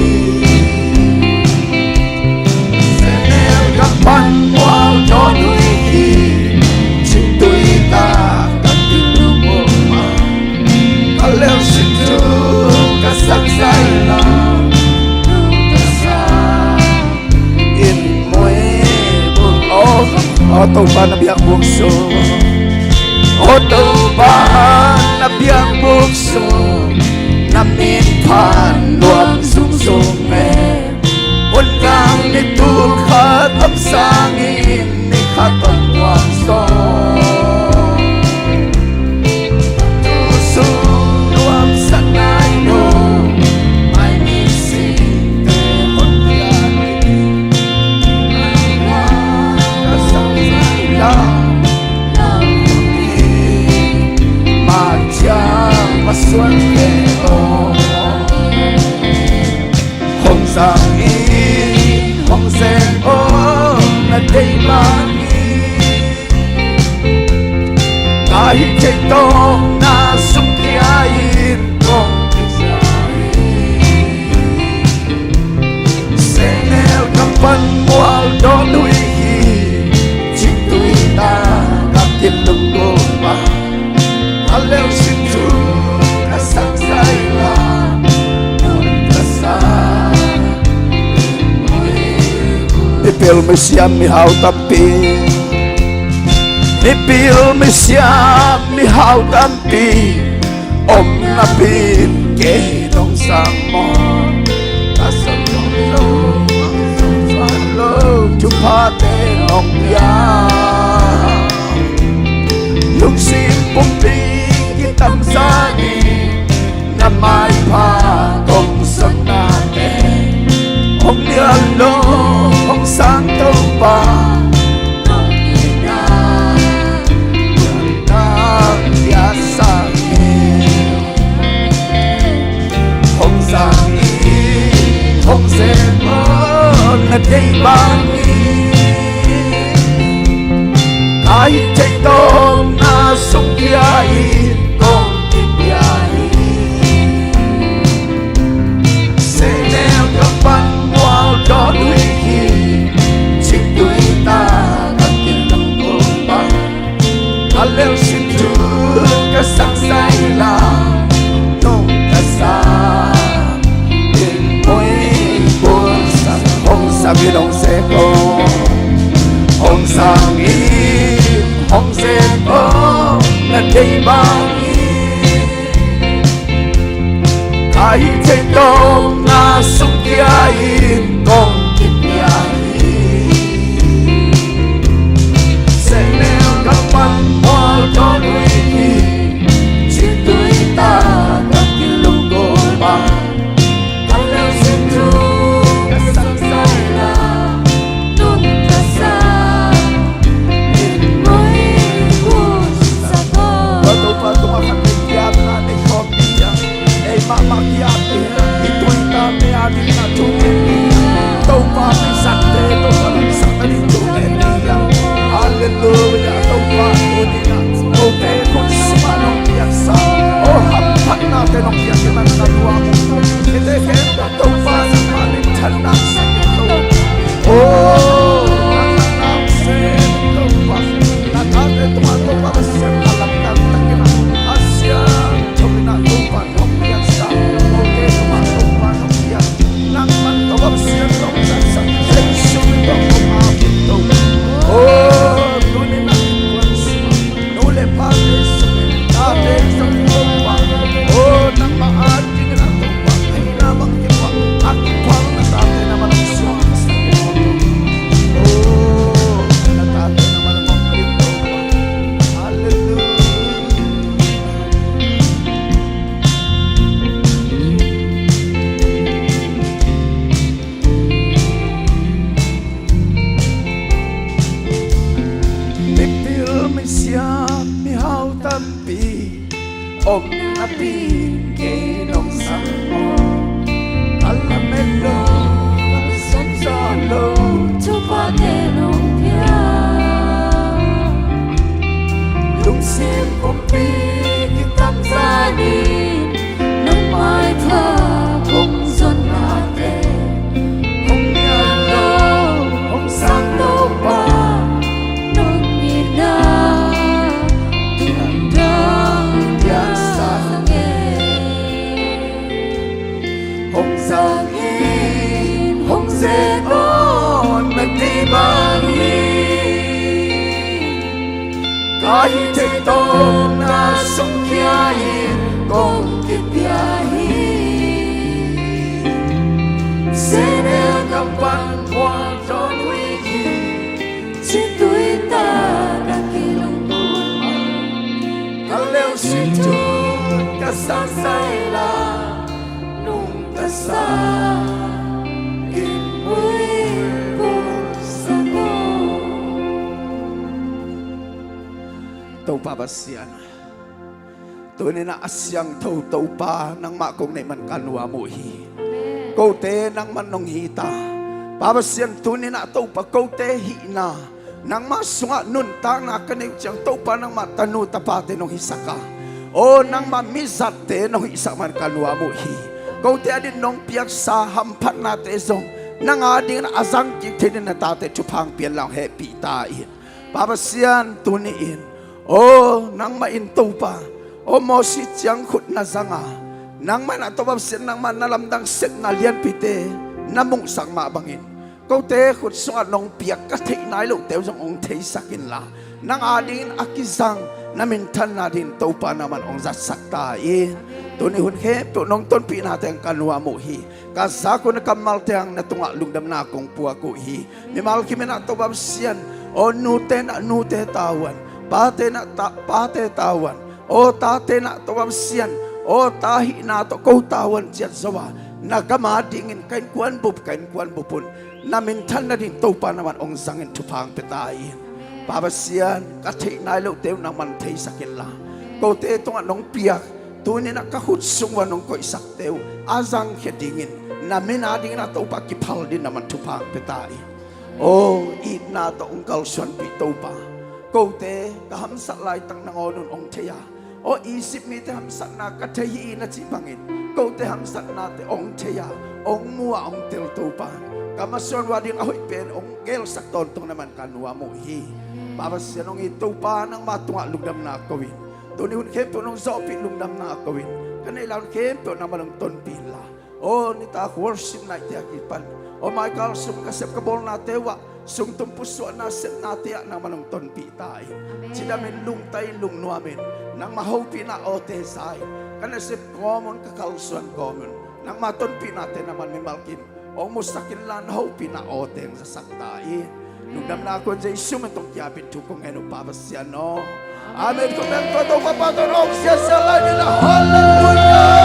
Sehnel gam pan mual dawn huih hi. Ciktui ta ka kilungkong ma. Ka lengsin thu ka sang sai la, lung ka sa in muibun. Aw, aw Topa na biakbuk sung, aw Topa na biakbuk sung, na min pha nuam zungzung e. Hun dang ni tul khat om sangin ni khat om nuam sawm. Thu sung nuamsa nai lo, mai ni singte honkhia ding. Ka sang sai la, mai ciang va suan ve aw. Hong sang in, hong sem aw, na deih bangin. Ka hih theih tawpna sung kia in kong kipia hi. Sehnel gam pan mual dawn huih hi. Ciktui ta ka kilungkong ma. A leusim thu ka sang sai la, nun ka sa. Mipil misiam mihau tampi, mipil misiam mihau tampi om napi-in kei nong sang maw? Ka sang nong lo, sang lo, thuphate nong pia. Lungsim pumpi kitamzan in, na maipha kong zonnate. Hong nial lo, hong sang Topa, nong itna, nong itna, pia sang in. Hong sang in, hong sem aw, na deih bangin. Ka hih theih tawpna sung kia in kong kipia hi. Sehnel gam pan mual dawn huih hi. Ciktui ta ka kilungkong ma. A leusim thu ka sang sai la, nong ka sa. In muibun sa, hong sang in hong sem aw, hong sang in hong sem aw, na deih bangin. Ka hih theih tawpna sung kia in kong kipia hi. Sehnel gam pan mual dawn huih hi. Ciktui ta ka kilungkong ma. Pin kei nong sang maw? A lamet lo, a zon zaw lo, thuphate nong pia. Lungsim pumpi kitam zanin, nong maipha kong zonnate. Hong nial lo, hong sang Topa, nong itna tungtang piangsak e. Hong zangin, hong ze bawn na deih bang hi. Ka hih theih tawpna sungkhia in kong kipia hi. Senel kam pan khua dawn uh hi. Citui ta ka kilungkul, ka leusi tut ka sang zaila, nung ka sa in muipul sa ko. Topa Pasian, tuni-in ah a siangtho Topa nangmah kong neih man ka nuam uh hi. Kote nangmah nong hi ta. Pa Pasian, tuni-in ah Topa, kote hihna, nangmah sungah nuntakna ka neih uh ciang Topa, nangmah tanu tapate nong hisak a, aw nangmah mizatte nong hihsak man ka nuam uh hi. Kote adingin nong piaksa hamphatnate zong nang adingin a zangkik thei dingin na tate thupha hong pia inla hong hehpih ta in. Pa Pasian, tuni-in, aw nangmah in Topa, aw Moses ciang khut na zang a, nangmah in ah Topa Pasian, nangmah na lamdang sepna lianpite na muhsak mah bangin, kote khut sungah nong piak ka theih nai lote uh zong hong theisak inla, nang adingin a kizang na minthanna dingin Topa nangmah in hong zatsak ta in. Tuni hun khempeuh nong tonpihnate hong ka nuam uh hi. Ka zak uh na kammalte hang na tungah lungdamna kong puak uh hi. Mimal kim in ah Topa Pasian, aw nute in ah nute tavuan, pate in ah ta, pate tavuan, aw tate in ah Topa Pasian, aw ta hihna tawh ko tavuan ciat zo a, na gam adingin ka innkuan bup, ka innkuan bup un na minthan nading Topa nangmah in hong zangin thupha hong pia ta in. Pa Pasian, ka theih nai lote uh nangmah in theisak inla, kote tungah nong piak tuni-in ah ka khut sung uah nong koihsakte uh a zangkhia dingin, na min adingin ah Topa kiphal dingin nangmah in thupha hong pia ta in. Aw itna tawh hong kalsuanpih Topa, kote ka hamsat laitak nangawn un hong thei a, aw Egypt mite hamsatna ka thei hi na cih bangin, kote hamsatnate hong thei a, hong mu a hong tel Topa, ka masuan uh adingin a hoih pen hong gelsak tawntung nangmah in ka nuam uh hi. Pa Pasian, hong it Topa, nangmah tungah lungdamna ko in. Tuni hun khempeuh nong zawhpih lungdamna ko in. Ka neih lai hun khempeuh nangmah in hong tonpih inla, aw nitak worship night-te a kipan, aw maikal sung ka sep ka bawlnate uh ah, sungtum pusuahna sepnate ah nangmah in hong tonpih ta in. Amen. Cidamin, lungtahin, lungnuamin, nangmah hopihna awte za in, ka nasep kawm un, ka kalsuan kawm un, nangmah tonpihnate nangmah in mimal kim hong musak inla, na hopihna awte hong zasak ta in. Lungdamna ko in Jesu min tawh kiapin thu kong ngen uh, Pa Pasian aw. Amen. Amen. Kong ngen tua Topa pa tawh hong siasia lai ni la. Halleluiah.